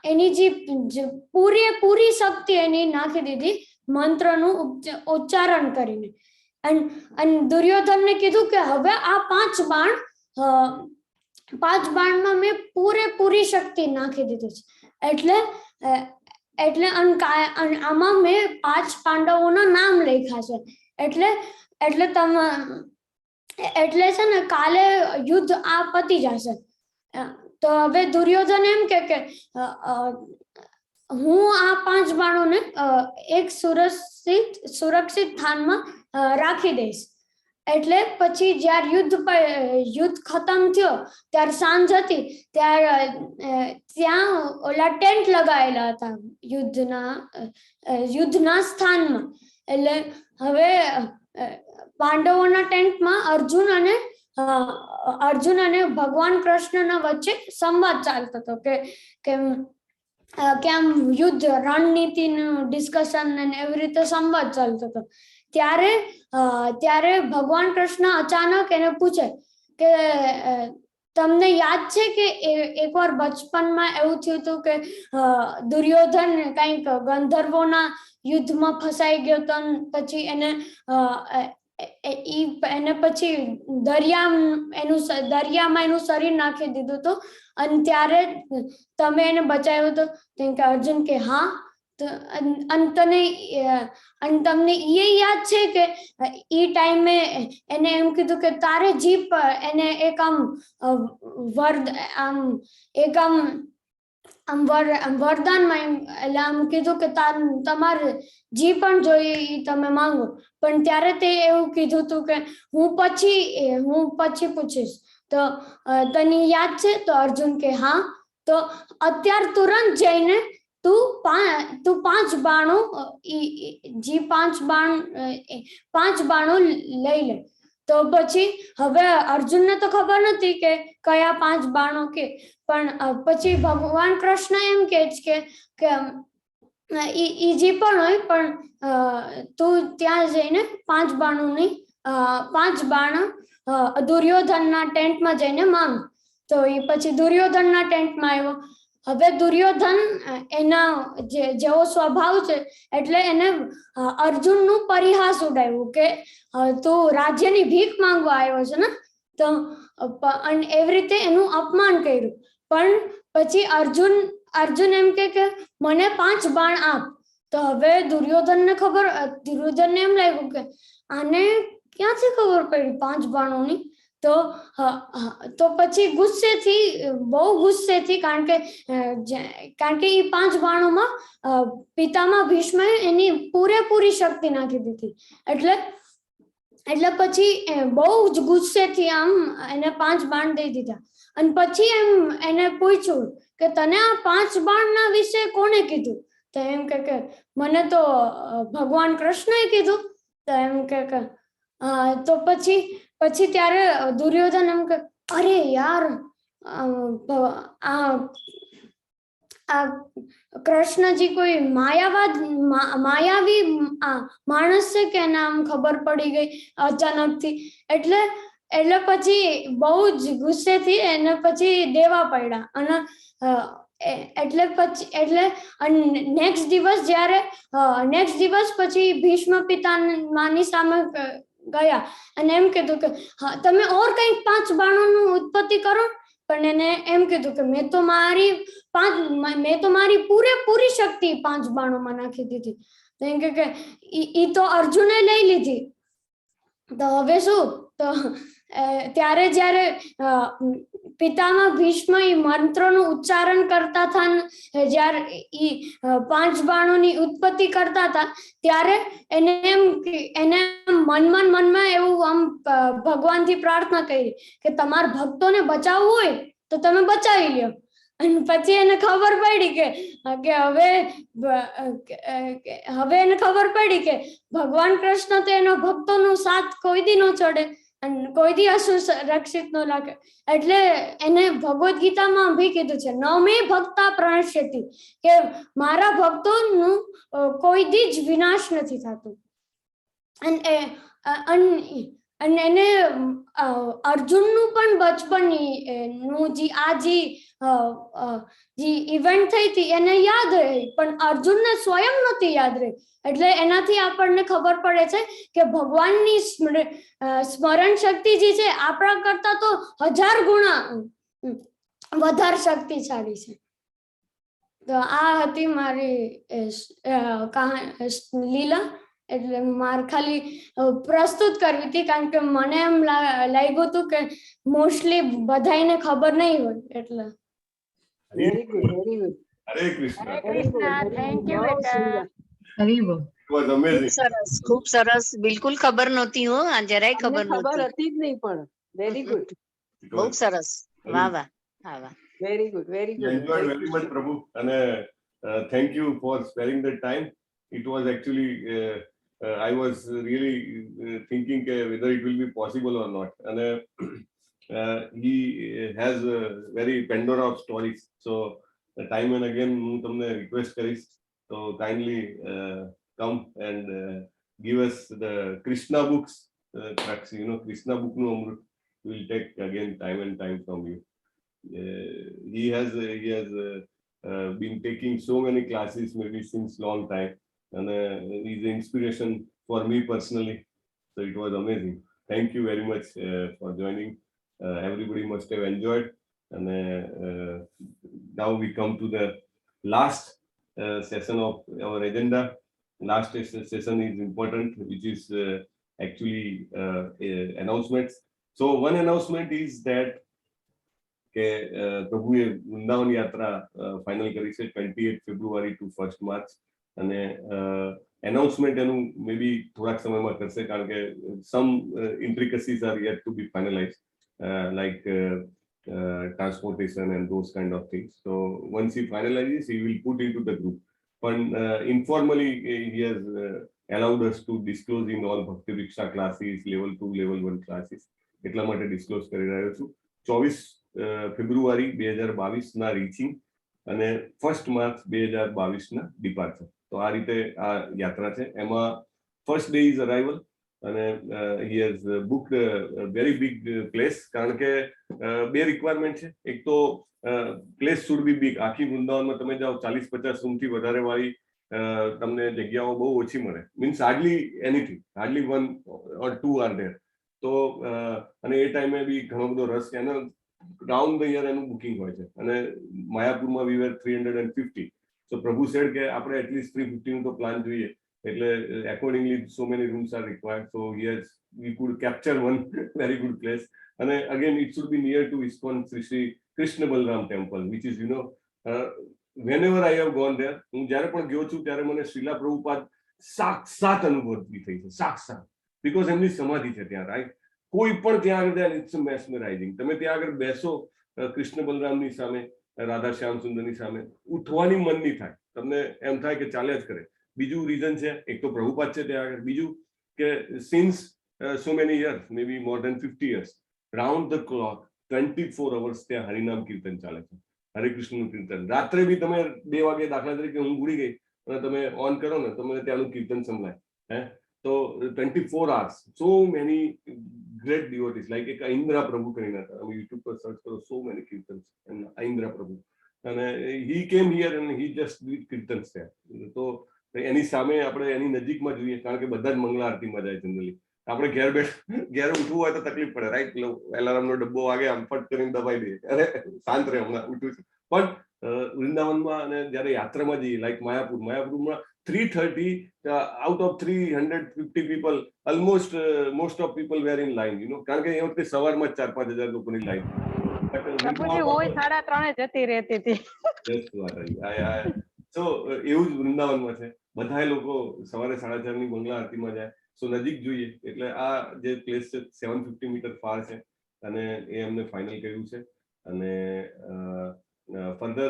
એની જે જે પૂરેપૂરી શક્તિ એની નાખી દીધી મંત્રનું ઉચ્ચારણ કરીને અને અને દુર્યોધનને કીધું કે હવે આ પાંચ બાણ, પાંચ બાણમાં મેં પૂરેપૂરી શક્તિ નાખી દીધી છે, એટલે એટલે અન આમાં મેં પાંચ પાંડવોના નામ લખ્યા છે, એટલે એટલે તમે એટલે છે ને કાલે યુદ્ધ આ પતી જશે. તો હવે દુર્યોધન એમ કે કે અ, અ, હું આ પાંચ બાણોને એક સુરક્ષિત સુરક્ષિત સ્થાનમાં રાખી દઈશ. એટલે પછી જ્યારે યુદ્ધ ખતમ થયો ત્યારે સાંજ હતી, ત્યારે ત્યાં ઓલા ટેન્ટ લગાવેલા હતા યુદ્ધના સ્થાનમાં. એટલે હવે પાંડવોના ટેન્ટમાં અર્જુન અને ભગવાન કૃષ્ણના વચ્ચે સંવાદ ચાલતો હતો કે કે કે આમ યુદ્ધ રણનીતિનું ડિસ્કશન અને એવી રીતે સંવાદ ચાલતો હતો. ત્યારે ત્યારે ભગવાન કૃષ્ણ અચાનક એને પૂછે કે તમને યાદ છે કે એકવાર બચપનમાં એવું થયું હતું કે દુર્યોધન કંઈક ગંધર્વોના યુદ્ધમાં ફસાઈ ગયો હતો અને પછી એને અ, અ, એ- ઈ એને પછી દરિયામાં એનું શરીર નાખી દીધું હતું અને ત્યારે તમે એને બચાવ્યો હતો? તેમ કે અર્જુન કે હા. તો અન તને અને તમને એ યાદ છે કે ઈ ટાઈમે એને એમ કીધું કે તારે જીપ એને એક આમ વરદ આમ એક આમ આમ વર આમ વરદાનમાં એમ, એટલે આમ કીધું કે તમારે જે પણ જોઈએ એ તમે માંગો, પણ ત્યારે તે એવું કીધું હતું કે હું પછી પૂછીશ. તો તને યાદ છે? તો અર્જુન કે હા. તો અત્યારે તુરંત જઈને તું પાંચ બાણો અ, ઈ ઈ- જે પાંચ બાણ પાંચ બાણો લઈ લે. તો પછી હવે અર્જુનને તો ખબર નથી કે કયા પાંચ બાણો કે, પણ પછી ભગવાન કૃષ્ણ એમ કે છે કે કે ઈ ઈ જે પણ હોય, પણ તું ત્યાં જઈને પાંચ બાણ દુર્યોધનના ટેન્ટમાં જઈને માંગ. તો એ પછી દુર્યોધનના ટેન્ટમાં આવ્યો. હવે દુર્યોધન એના જે જેવો સ્વભાવ છે, એટલે એને અર્જુનનું પરિહાસ ઉડાવ્યું કે તું રાજ્યની ભીખ માંગવા આવ્યો છે ને? તો અને એવી રીતે એનું અપમાન કર્યું. પણ પછી અર્જુન અર્જુન એમ કે કે મને પાંચ બાણ આપ. તો હવે દુર્યોધનને એમ લાગ્યું કે આને ક્યાંથી ખબર પડી પાંચ બાણોની? તો પછી ગુસ્સેથી, બહુ ગુસ્સેથી, કારણ કે એ પાંચ બાણોમાં પિતામહ ભીષ્મએ એની પૂરેપૂરી શક્તિ નાખી દીધી. એટલે એટલે પછી બહુ જ ગુસ્સેથી આમ એને પાંચ બાણ દઈ દીધા અને પછી એમ એને પૂછ્યું કે તને આ પાંચ બાણના વિશે કોણે કીધું? તો એમ કે મને તો ભગવાન કૃષ્ણએ કીધું. તો એમ કે તો પછી પછી ત્યારે દુર્યોધન એમ કે, અરે યાર, આ આ કૃષ્ણજી કોઈ માયાવાદ માયાવી માણસ છે કે એને આમ ખબર પડી ગઈ અચાનકથી? એટલે એટલે પછી બહુ જ ગુસ્સેથી એને પછી દેવા પડ્યા અને એટલે પછી એટલે નેક્સ્ટ દિવસ જ્યારે નેક્સ્ટ દિવસ પછી ભીષ્મ પિતામહની સામે ગયા અને એમ કીધું કે હા, તમે ઓર કંઈક પાંચ બાણોનું ઉત્પત્તિ કરો. પણ એને એમ કીધું કે મેં તો મારી પૂરેપૂરી શક્તિ પાંચ બાણોમાં નાખી દીધી. તો એમ કે ઈ ઈ તો અર્જુને લઈ લીધી, તો હવે શું? તો ત્યારે જ્યારે પિતામહ ભીષ્મ ઈ મંત્રોનું ઉચ્ચારણ કરતા હતા ને જ્યારે ઈ પાંચ બાણોની ઉત્પત્તિ કરતા હતા, ત્યારે એને એમ મનમાં ને મનમાં એવું આમ ભગવાનથી પ્રાર્થના કરી કે તમારા ભક્તોને બચાવવું હોય તો તમે બચાવી લ્યો. અને પછી એને ખબર પડી કે કે હવે બ- અ, કે અ, કે હવે એને ખબર પડી કે ભગવાન કૃષ્ણ તો એનો ભક્તોનો સાથ કોઈ દી ન છોડે અને કોઈ દી અસુરક્ષિત ન રાખે. એટલે એને ભગવદ્ ગીતામાં બી કીધું છે, "ન મે ભક્તા પ્રણશ્યતિ", કે મારા ભક્તોનું કોઈ દી જ વિનાશ નથી થતું. અને અને એને અર્જુનનું પણ બચપનની નું જે આ જે અ, અ, જે ઇવેન્ટ થઈ હતી એને યાદ રહી, પણ અર્જુનને સ્વયં નહોતી યાદ રહી. એટલે એનાથી આપણને ખબર પડે છે કે ભગવાનની સ્મરણ શક્તિ જે છે, આપણા કરતા તો હજાર ગુણા વધારે શક્તિશાળી છે. તો આ હતી મારી લીલા. એટલે મારે ખાલી પ્રસ્તુત કરવી હતી, કારણ કે મને એમ લાગ્યું હતું કે મોસ્ટલી બધાયને ખબર નહીં હોય એટલે. Very good, very good. Hare Krishna. Hare Krishna, thank you બેટા. It was amazing. સરસ, ખૂબ સરસ. બિલકુલ ખબર નહોતી હો આ, જરાય ખબર ખબર નહોતી. હતી જ નહીં, પણ વેરી ગુડ. It બહુ was સરસ, વાહ વાહ, હા વાહ. Very good, very We good. Enjoyed very much, Prabhu, and thank you for sparing the time. It was actually I was really thinking whether it will be possible or not, and he has a very Pandora of stories. So time and again હું તમને request કરીશ, તો kindly come and give us the Krishna books, Krishna book નું અમૃત will take again time and time from you. He has been taking so many classes maybe since long time and he's an inspiration for me personally, so it was amazing. Thank you very much for joining. Everybody must have enjoyed, and now we come to the last session of our agenda. Last session is important, which is actually announcements. So one announcement is that કે પ્રભુએ વૃંદાવન યાત્રા final કરી છે, 28 February to 1st March, અને announcement એનું મે બી થોડાક સમયમાં કરશે, કારણ કે some intricacies are yet to be finalize, like transportation and those kind of things. So once he finalizes, he will put into the group. But informally, he has allowed us to disclose in all Bhakti Vriksha classes, level 2, level 1 classes. એટલા માટે disclose કરી રહ્યો છું. 24 ફેબ્રુઆરી 2022ના reaching અને 1 March 2022ના departure. તો આ રીતે આ યાત્રા છે. એમાં ફર્સ્ટ ડે is arrival અને he has book very big place, કારણ કે બે રિક્વાયરમેન્ટ છે. એક તો પ્લેસ should be big. આખી વૃંદાવનમાં તમે જાઓ, 40-50 રૂમથી વધારે વાળી તમને જગ્યાઓ બહુ ઓછી મળે, means hardly anything, hardly one or two are there. તો અને એ ટાઈમે બી ઘણો બધો રશ છે અને રાઉન્ડ the year એનું બુકિંગ હોય છે. અને માયાપુરમાં we were 350. So સો પ્રભુ સેડ કે આપણે એટલીસ્ટ 350 નું તો પ્લાન જોઈએ, એટલે accordingly so many rooms are required. So yes, we could capture one very good place. અને again, it should be near to ISKCON Shri Shri Krishna Balaram temple, which is whenever I have gone there, હું જ્યારે પણ ગયો છું ત્યારે મને શ્રીલા પ્રભુપાદ સાક્ષાત અનુભૂતિ થઈ છે, સાક્ષાત, because એમની સમાધિ છે ત્યાં, રાઈટ? કોઈ પણ ત્યાં આગળ જાય, it's મેસ્મરાઇઝિંગ. તમે ત્યાં આગળ બેસો કૃષ્ણ બલરામની સામે, રાધા શ્યામ સુંદરની સામે, ઉઠવાની મન નહીં થાય. તમને એમ થાય કે ચાલ્યા જ કરે. બીજું રીઝન છે, એક તો પ્રભુપાદ છે ત્યાં આગળ, બીજું કે since so many years, maybe more than 50 years, round the clock, 24 hours ત્યાં હરિનામ કીર્તન ચાલે છે, હરે કૃષ્ણનું કીર્તન. રાત્રે બી તમે 2 વાગે, દાખલા તરીકે હું ભૂલી ગઈ અને તમે ઓન કરો ને, તો મને ત્યાંનું કીર્તન સંભળાય. હે, તો 24 hours, so many great devotees, like એક ઇન્દ્રા પ્રભુ કરીને હતા. તમે યુટ્યુબ પર સર્ચ કરો, સો મેની કીર્તન ઇન્દ્રા પ્રભુ, અને he came here and he just did કીર્તન છે. તો એની સામે આપણે એની નજીકમાં જોઈએ, કારણ કે બધા જ મંગલા આરતીમાં જાય. જનરલી આપણે ઘેર બેઠ ઘેર ઉઠવું હોય તો તકલીફ પડે, રાઈટ? એલાર્મનો ડબ્બો વાગે, આમ ફટ કરીને દબાઈ દઈએ, અરે શાંત રહે, હમણાં ઉઠું છું. પણ વૃંદાવનમાં અને જ્યારે યાત્રામાં જઈએ, like માયાપુર, માયાપુરમાં 3:30, out of 350 people, almost most of people were in line, કારણ કે એ વખતે સવારમાં જ 4-5 હજાર લોકોની લાઈન. પ્રભુજી, હું 3:30 જતી રહેતી હતી. સો એવું જ વૃંદાવનમાં છે. બધા લોકો સવારે 4:30ની મંગલા આરતીમાં જાય, સો નજીક જોઈએ. એટલે આ જે પ્લેસ છે, 750 મીટર ફાર છે અને એ અમને ફાઇનલ કર્યું છે. અને further,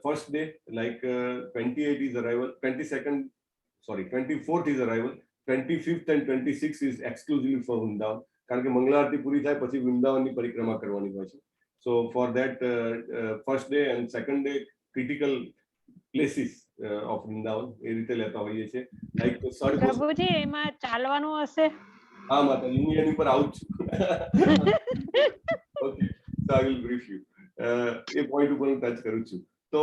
first day, like 28 is arrival, 22nd, sorry, 24th is arrival, 25th and 26 is exclusively for Vrindavan, કારણ કે મંગલા આરતી પૂરી થાય પછી વૃંદાવનની પરિક્રમા કરવાની હોય છે. So for that, first day and second day, critical places of Vrindavan એ રીતે લેતા હોઈએ છીએ, લાઈક સડ પ્રભુજી, એમાં ચાલવાનું હશે? હા માતાજી, હું એની પર આવું જ છું. Okay, so I will brief you. A point ઉપર હું ટચ કરું છું. તો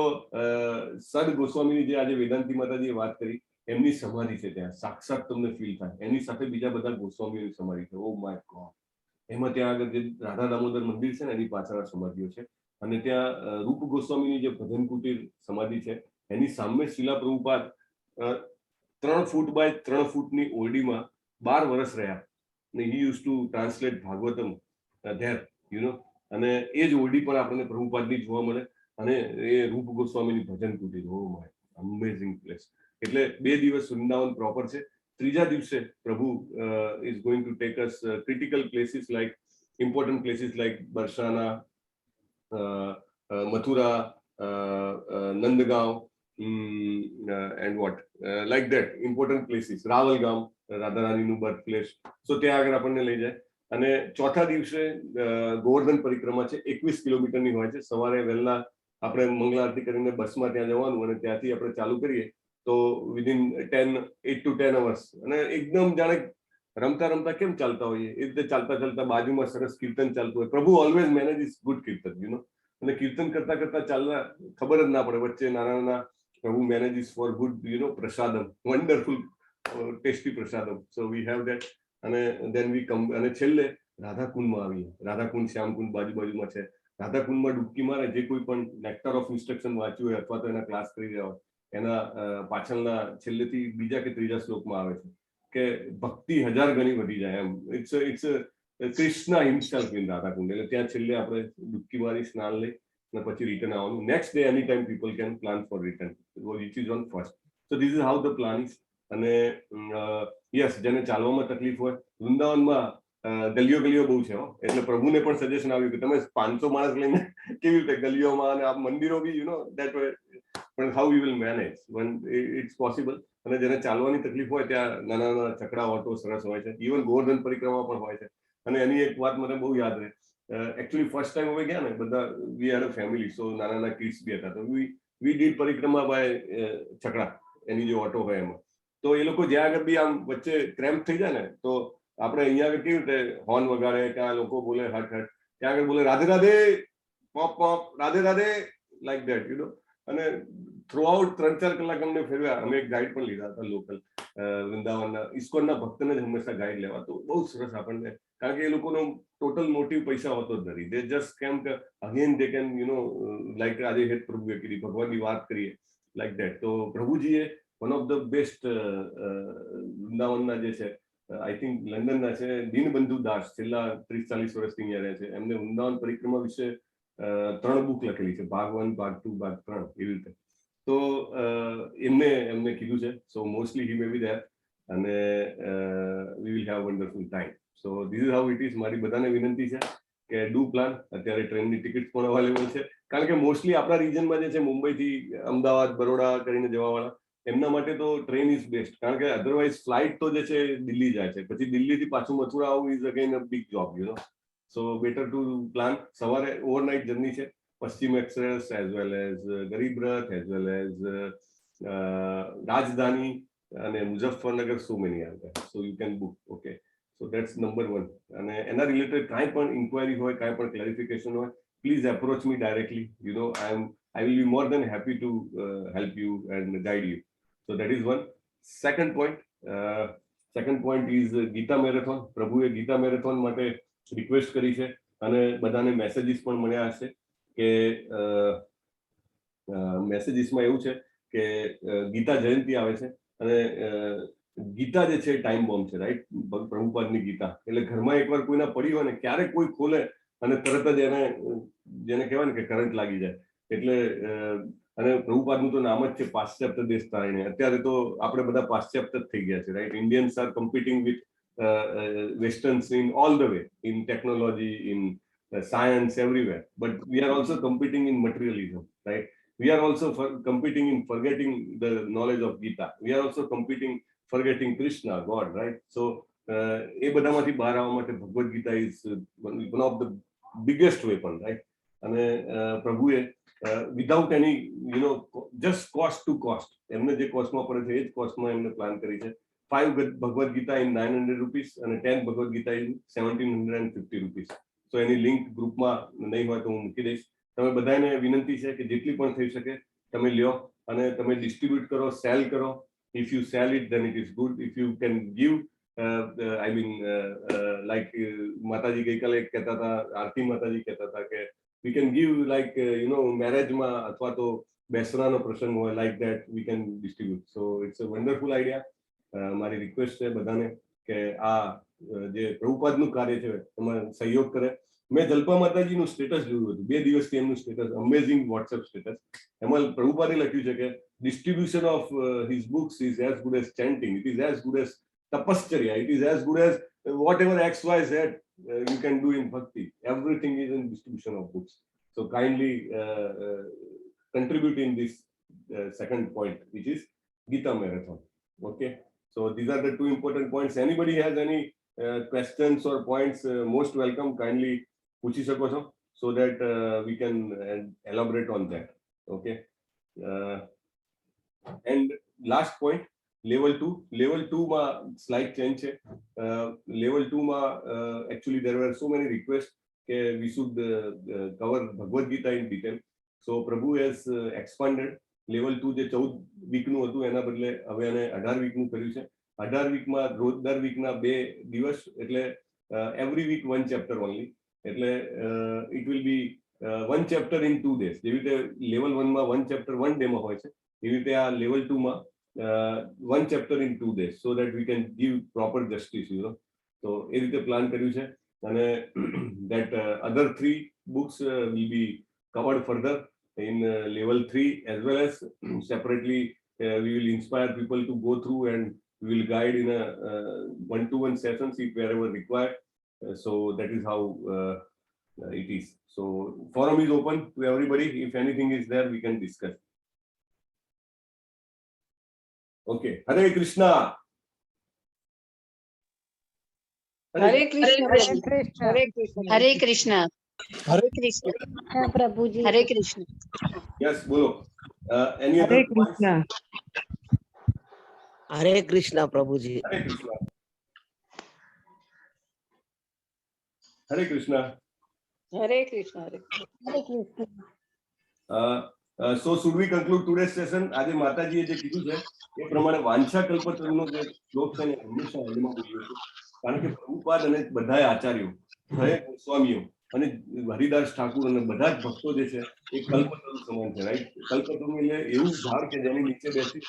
ષડ ગોસ્વામીની જે આજે વેદાંતિ માતાજીએ વાત કરી, એમની સમાધિ છે ત્યાં, સાક્ષાત તમને ફીલ થાય. એની સાથે બીજા બધા ગોસ્વામીઓની સમાધિ છે. ઓ my God! એમાં ત્યાં આગળ જે રાધા દામોદર મંદિર છે ને, એની પાછળ આ સમાધિઓ છે. અને ત્યાં રૂપ ગોસ્વામીની જે ભજન કુટીર સમાધિ છે, એની સામે શ્રીલા પ્રભુપાદ 3 ફૂટ બાય 3 ફૂટની ઓરડીમાં 12 વર્ષ રહ્યા ને he used to translate Bhagavatam there. અને એ જ ઓરડી પણ આપણને પ્રભુપાદની જોવા મળે અને એ રૂપ ગોસ્વામીની ભજન કુટીર. ઓ my, amazing place! એટલે 2 દિવસ વૃંદાવન પ્રોપર છે. ત્રીજા દિવસે પ્રભુ is going to take us critical places, like important places like Barsana, Mathura, Nandgaon and what, like that important places, Ravalgam, રાધારાણીનું birth place. સો ત્યાં આગળ આપણને લઈ જાય. અને ચોથા દિવસે ગોવર્ધન પરિક્રમા છે, 21 કિલોમીટરની હોય છે. સવારે વહેલા આપણે મંગલા આરતી કરીને બસમાં ત્યાં જવાનું અને ત્યાંથી આપણે ચાલુ કરીએ તો within 8 to 10 hours, અને એકદમ જાણે રમતા રમતા કેમ ચાલતા હોઈએ, એ રીતે ચાલતા ચાલતા, બાજુમાં સરસ કીર્તન ચાલતું હોય. પ્રભુ ઓલવેઝ મેનેજીસ ગુડ કીર્તન, અને કીર્તન કરતા કરતા ચાલવા ખબર જ ના પડે. વચ્ચે નાના નાના પ્રભુ manages for good prasadam, wonderful tasty prasadam. So we have that અને then we કમ. અને છેલ્લે રાધાકુંડમાં આવીએ. રાધાકુંડ, શ્યામકુંડ બાજુ બાજુમાં છે. રાધાકુંડમાં ડૂબકી મારે. જે કોઈ પણ નેક્ટર ઓફ ઇન્સ્ટ્રક્શન વાંચ્યું હોય અથવા તો એના ક્લાસ કરી રહ્યા હોય, એના પાછળના છેલ્લેથી બીજા કે ત્રીજા શ્લોકમાં આવે છે કે ભક્તિ હજાર ગણી વધી જાય એમ. It's Krishna himself in Radhakund. એટલે ત્યાં છેલ્લે આપણે ડૂબકી મારી, સ્નાન લઈ અને પછી રિટર્ન આવવાનું. Next day any time people can plan for return, which is on first. So this is how the plan is. અને યસ, જેને ચાલવામાં તકલીફ હોય, વૃંદાવનમાં ગલીઓ ગલીઓ બહુ છે હો. એટલે પ્રભુને પણ સજેશન આવ્યું કે તમે 500 માણસ લઈને કેવી રીતે ગલીઓમાં અને આ મંદિરો બી you know that way પણ how you will manage when it's possible. અને જેને ચાલવાની તકલીફ હોય, ત્યાં નાના નાના છકડા ઓટો સરસ હોય છે. ઇવન ગોવર્ધન પરિક્રમા પણ હોય છે. અને એની એક વાત મને બહુ યાદ રહે. એકચ્યુઅલી ફર્સ્ટ ટાઈમ અમે ગયા ને બધા, we had a family, so નાના નાના કિડ્સ બી હતા, તો વી we did પરિક્રમા બાય છકડા, એની જે ઓટો હોય એમાં. તો એ લોકો જ્યાં આગળ બી આમ વચ્ચે ક્રેમ્પ થઈ જાય ને, તો આપણે અહીંયા આગળ કેવી રીતે હોર્ન વગાડે કે આ લોકો બોલે હટ હટ, ત્યાં આગળ બોલે "Radhe Radhe, pop pop, Radhe Radhe", like that you know. અને થ્રુ આઉટ 3-4 કલાક અમને ફેરવ્યા. અમે એક ગાઈડ પણ લીધા હતા લોકલ વૃંદાવનના. ઇસ્કોનના ભક્તને જ હંમેશા ગાઈડ લેવા, તો બહુ સરસ આપણને, કારણ કે એ લોકોનો ટોટલ મોટિવ પૈસા હોતો જ નથી. દે જસ્ટ કેમ કે again they can like આજે હેત પ્રભુએ કીધી, ભગવાનની વાત કરીએ. like that. તો પ્રભુજીએ વન ઓફ the best વૃંદાવનના જે છે, I think લંડનના છે, દીનબંધુ દાસ, છેલ્લા 30-40 વર્ષથી અહીંયા રહે છે, એમને વૃંદાવન પરિક્રમા વિશે ત્રણ બુક લખેલી છે, ભાગ વન, ભાગ ટુ, ભાગ ત્રણ એવી રીતે. તો એમને એમને કીધું છે, so mostly he may be there અને we will have wonderful time. So this is how it is. મારી બધાને વિનંતી છે કે do plan. અત્યારે ટ્રેનની ટિકિટ પણ અવેલેબલ છે, કારણ કે મોસ્ટલી આપણા રિજનમાં જે છે, મુંબઈથી અમદાવાદ, બરોડા કરીને જવાવાળા, એમના માટે તો ટ્રેન is best, કારણ કે અધરવાઇઝ ફ્લાઇટ તો જે છે દિલ્હી જાય છે, પછી દિલ્હીથી પાછું મથુરા આવવું is again a big job. So better to plan. સવારે ઓવરનાઇટ જર્ની છે, પશ્ચિમ express as well as Garib Rath as well as રાજધાની અને Muzaffarnagar, so many are there, so you can book, okay? So that's number one. અને એના related કાંઈ પણ inquiry હોય, કાંઈ પણ ક્લેરિફિકેશન હોય, please approach me directly. I will be more than happy to help you and guide you. So that is one. Second point, second point is Gita marathon. પ્રભુએ Gita marathon માટે request કરી છે અને બધાને મેસેજીસ પણ મળ્યા હશે કે મેસેજીસમાં એવું છે કે ગીતા જયંતિ આવે છે અને ગીતા જે છે ટાઈમ બોમ્બ છે, રાઈટ? પ્રભુપાદની ગીતા એટલે ઘરમાં એકવાર કોઈના પડી હોય ને, ક્યારેક કોઈ ખોલે અને તરત જ એને જેને કહેવાય ને કે કરંટ લાગી જાય. એટલે અને પ્રભુપાદનું તો નામ જ છે પાશ્ચાત્ય દેશ તારણી. અત્યારે તો આપણે બધા પાશ્ચાત્ય જ થઈ ગયા છે, right? Indians are competing with Westerns in all the way, in technology, in science, everywhere, but we are also competing in materialism, right? We are also competing in forgetting the knowledge of Gita. We are also competing forgetting Krishna, God, right? So એ બધામાંથી બહાર આવવા માટે Bhagavad Gita is one of the biggest weapon, right? અને પ્રભુએ without any just cost to cost, એમને જે કોસ્ટમાં પડે છે એ જ કોસ્ટમાં એમને પ્લાન કરી છે, five Bhagavad Gita in ₹900 અને 10 Bhagavad Gita in ₹1750. તો એની લિંક ગ્રુપમાં નહીં હોય તો હું મૂકી દઈશ. તમે બધાને વિનંતી છે કે જેટલી પણ થઈ શકે તમે લ્યો અને તમે ડિસ્ટ્રીબ્યુટ કરો, સેલ કરો. If you sell it, then it is good. If you can give, I mean, like માતાજી ગઈકાલે કહેતા હતા, આરતી માતાજી કહેતા હતા કે we can give like મેરેજમાં અથવા તો બેસણાનો પ્રસંગ હોય, like that we can distribute. So it's a wonderful idea. મારી રિક્વેસ્ટ છે બધાને કે આ જે પ્રભુપાદનું કાર્ય છે એમાં સહયોગ કરે. મેં જલ્પા માતાજીનું સ્ટેટસ જોયું હતું 2 દિવસથી, એમનું સ્ટેટસ, અમેઝિંગ વોટ્સએપ સ્ટેટસ. એમાં પ્રભુપાદે લખ્યું છે કે distribution of his books is as good as chanting, it is as good as તપશ્ચર્યા, it is as good as whatever X Y Z you can do in bhakti. Everything is in distribution of books. So kindly contribute in this second point, which is Gita marathon, okay? So these are the two important points. Anybody has any questions or points, most welcome. Kindly પૂછી શકો છો so that we can elaborate on that, okay? And last point, level 2. Level 2 માં slight change છે. Level 2 માં actually there were so many requests કે we should cover Bhagavad Gita in detail. So Prabhu has expanded level 2. જે 14 વીકનું હતું એના બદલે હવે એને 18 વીકનું કર્યું છે. 18 વીકમાં રોજ દર વીકના 2 દિવસ, એટલે every week one chapter only, એટલે it will be one chapter in 2 days. જેવી રીતે લેવલ વનમાં વન ચેપ્ટર વન ડેમાં હોય છે, એવી રીતે આ level ટુમાં one chapter in 2 days, so that we can give proper justice. તો એ રીતે પ્લાન કર્યું છે અને that other three books will be covered further in level 3, as well as separately we will inspire people to go through and we will guide in a one-to-one sessions if wherever required. So that is how it is. So forum is open to everybody. If anything is there, we can discuss. Okay. Hare Krishna. Hare Krishna. Hare Krishna. Hare Krishna. Hare Krishna, Hare Krishna. Prabhuji. Hare Krishna. Yes, બોલો. Any other Hare points? Krishna. Hare Krishna Prabhuji. Hare Krishna. Hare Krishna. Hare Krishna. Hare Hare Krishna. So should we conclude today's session? આજે માતાજીએ જે કીધું છે એ પ્રમાણે વાંછા કલ્પતરુનો જે શ્લોક છે ને, હંમેશા એન્ડમાં બોલીએ છીએ, કારણ કે પ્રભુપાદ અને બધાય આચાર્યો, છએ ગોસ્વામીઓ અને હરિદાસ ઠાકુર અને બધા જ ભક્તો જે છે એ કલ્પતરુ સમાન છે, રાઈટ? કલ્પતરુ એટલે એવું ઝાડ કે જેની નીચે બેસી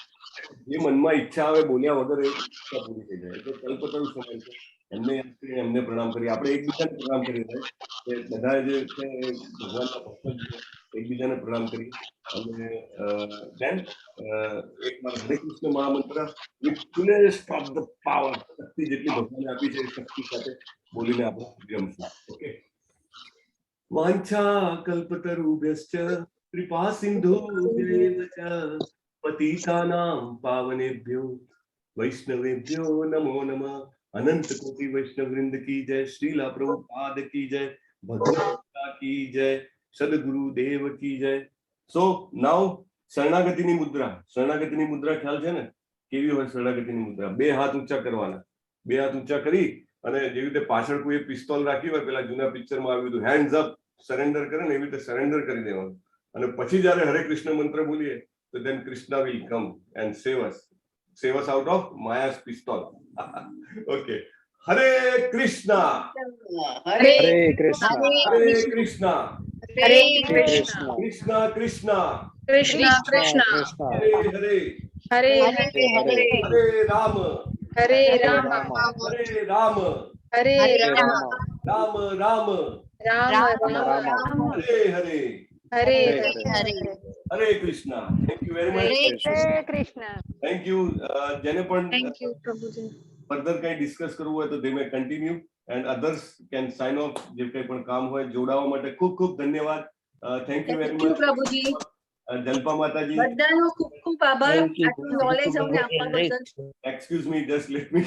જે મનમાં ઈચ્છા આવે, બોલ્યા વગર એ ઈચ્છા પૂરી થઈ જાય. એટલે કલ્પતરુ સમાન છે. એમને યાદ કરીને એમને પ્રણામ કરીએ. આપણે એકબીજાને પ્રણામ કરીએ, right? કે બધા જે છે એ ભગવાનના ભક્ત જ છે. એકબીજાને પ્રણામ કરીએ અને ધેન એક વાર હરે Krishna મહામંત્ર with fullest of the power, શક્તિ જેટલી ભગવાને આપી છે એ શક્તિ સાથે બોલીને આપણે વિરમશું. ઓકે. વાંછા કલ્પતરુભ્યશ્ચ કૃપા સિંધુભ્યેવ ચ પતિતાનાં પાવનેભ્યો વૈષ્ણવેભ્યો નમો નમઃ. અનંત કોટી વૈષ્ણવ વૃંદ કી જય. શ્રીલા પ્રભુપાદ કી જય. ભગવદ ગીતા કી જય. સદગુરુ દેવ કી જય. સો નાવ શરણાગતિની મુદ્રા. શરણાગતિની મુદ્રા ખ્યાલ છે ને, કેવી હોય શરણાગતિની મુદ્રા? બે હાથ ઊંચા કરવાના. બે હાથ ઊંચા કરી અને જેવી રીતે પાછળ કોઈ પિસ્તોલ રાખી હોય, પેલા જૂના પિક્ચરમાં આવ્યું હતું, હેન્ડ્સ અપ, સરેન્ડર કરે ને, એવી રીતે સરેન્ડર કરી દેવાનું. અને પછી જ્યારે હરે કૃષ્ણ મંત્ર બોલીએ તો then Krishna will come and save us out of Maya's pistol. Okay. Hare Krishna. Hare Hare Krishna. Hare Krishna. Hare Hare Krishna. Krishna. Krishna Krishna. Krishna Krishna. Krishna. Hare Hare. Hare Hare Hare. Hare Ram. Hare Hare Ram. Ram. Hare Ram. Hare Hare Ram. Ram. Ram Ram. Ram Ram Ram. Ram. Hare Hare. Hare Hare Hare. Hare Krishna. Thank you very much. Hare Krishna. Hare Krishna. Thank you. જેને પણ thank you Prabhuji. Further કંઈ discuss કરવું હોય તો they may continue and others can sign off. જે કંઈ પણ કામ હોય. જોડાવા માટે ખૂબ ખૂબ ધન્યવાદ. Thank you very thank you much. Prabhuji. Jalpa માતાજી. બધાનો ખૂબ ખૂબ આભાર, Thank you. આટલું નોલેજ અમને આપવા બદલ. Excuse me, just let me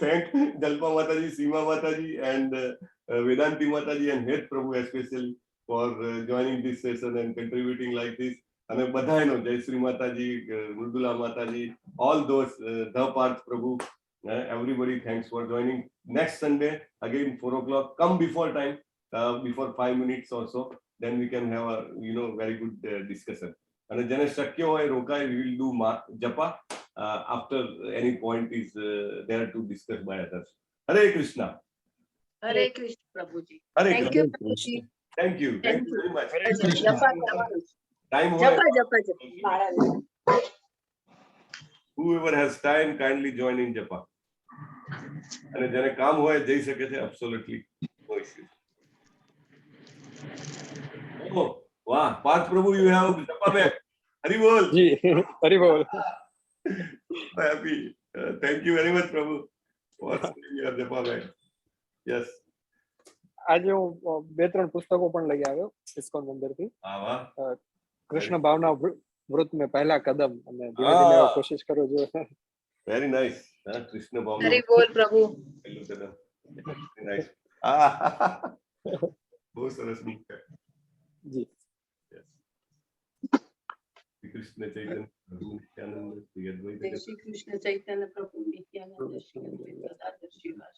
thank Jalpa Mataji, Seema Mataji and Vedanti Mataji and Het Prabhu especially for joining this session and contributing like this. અને બધાયનો, જયશ્રી માતાજી, મૃદુલા માતાજી, all those, the Parth Prabhu, everybody, thanks for joining. Next Sunday again 4 o'clock. Come before time, before 5 minutes or so, then we can have a very good discussion. અને જેને શક્ય હોય રોકાય. We will do japa after any point is there to discuss by others. Hare Krishna. Hare Krishna Prabhuji. Hare thank Krishna. You Prabhuji. Thank you, thank you very much. જપા કરવાનું. Time હોય જપા, જપા, જપા માળા. Whoever has time, kindly join in japa. અને જેને કામ હોય જઈ શકે છે, absolutely no issue. Oh વાહ, પાર્થ પ્રભુ, you have japa bag. Hari બોલ. જી, હરિ બોલ. Happy. Thank you very much, Prabhu, for sharing your japa bag. Yes. આજે હું બે ત્રણ પુસ્તકો પણ લઈ આવ્યો ઇસ્કોન મંદિરથી. હા વાહ. કૃષ્ણ ભાવના વૃત મેં પહેલા કદમ અને ધીમે ધીમે કોશિશ કરું છું. Very nice. હા, કૃષ્ણ ભાવના. હરિ બોલ પ્રભુ. પહેલું કદમ. નાઇસ. હા, બહુ સરસ બુક છે. જી. Yes. Shri Krishna Chaitanya Prabhu Nityanand Shri અદ્વૈત. જય શ્રી કૃષ્ણ ચૈતન્ય પ્રભુ નિત્યાનંદ શ્રી અદ્વૈત ગદાધર શ્રીવાસ.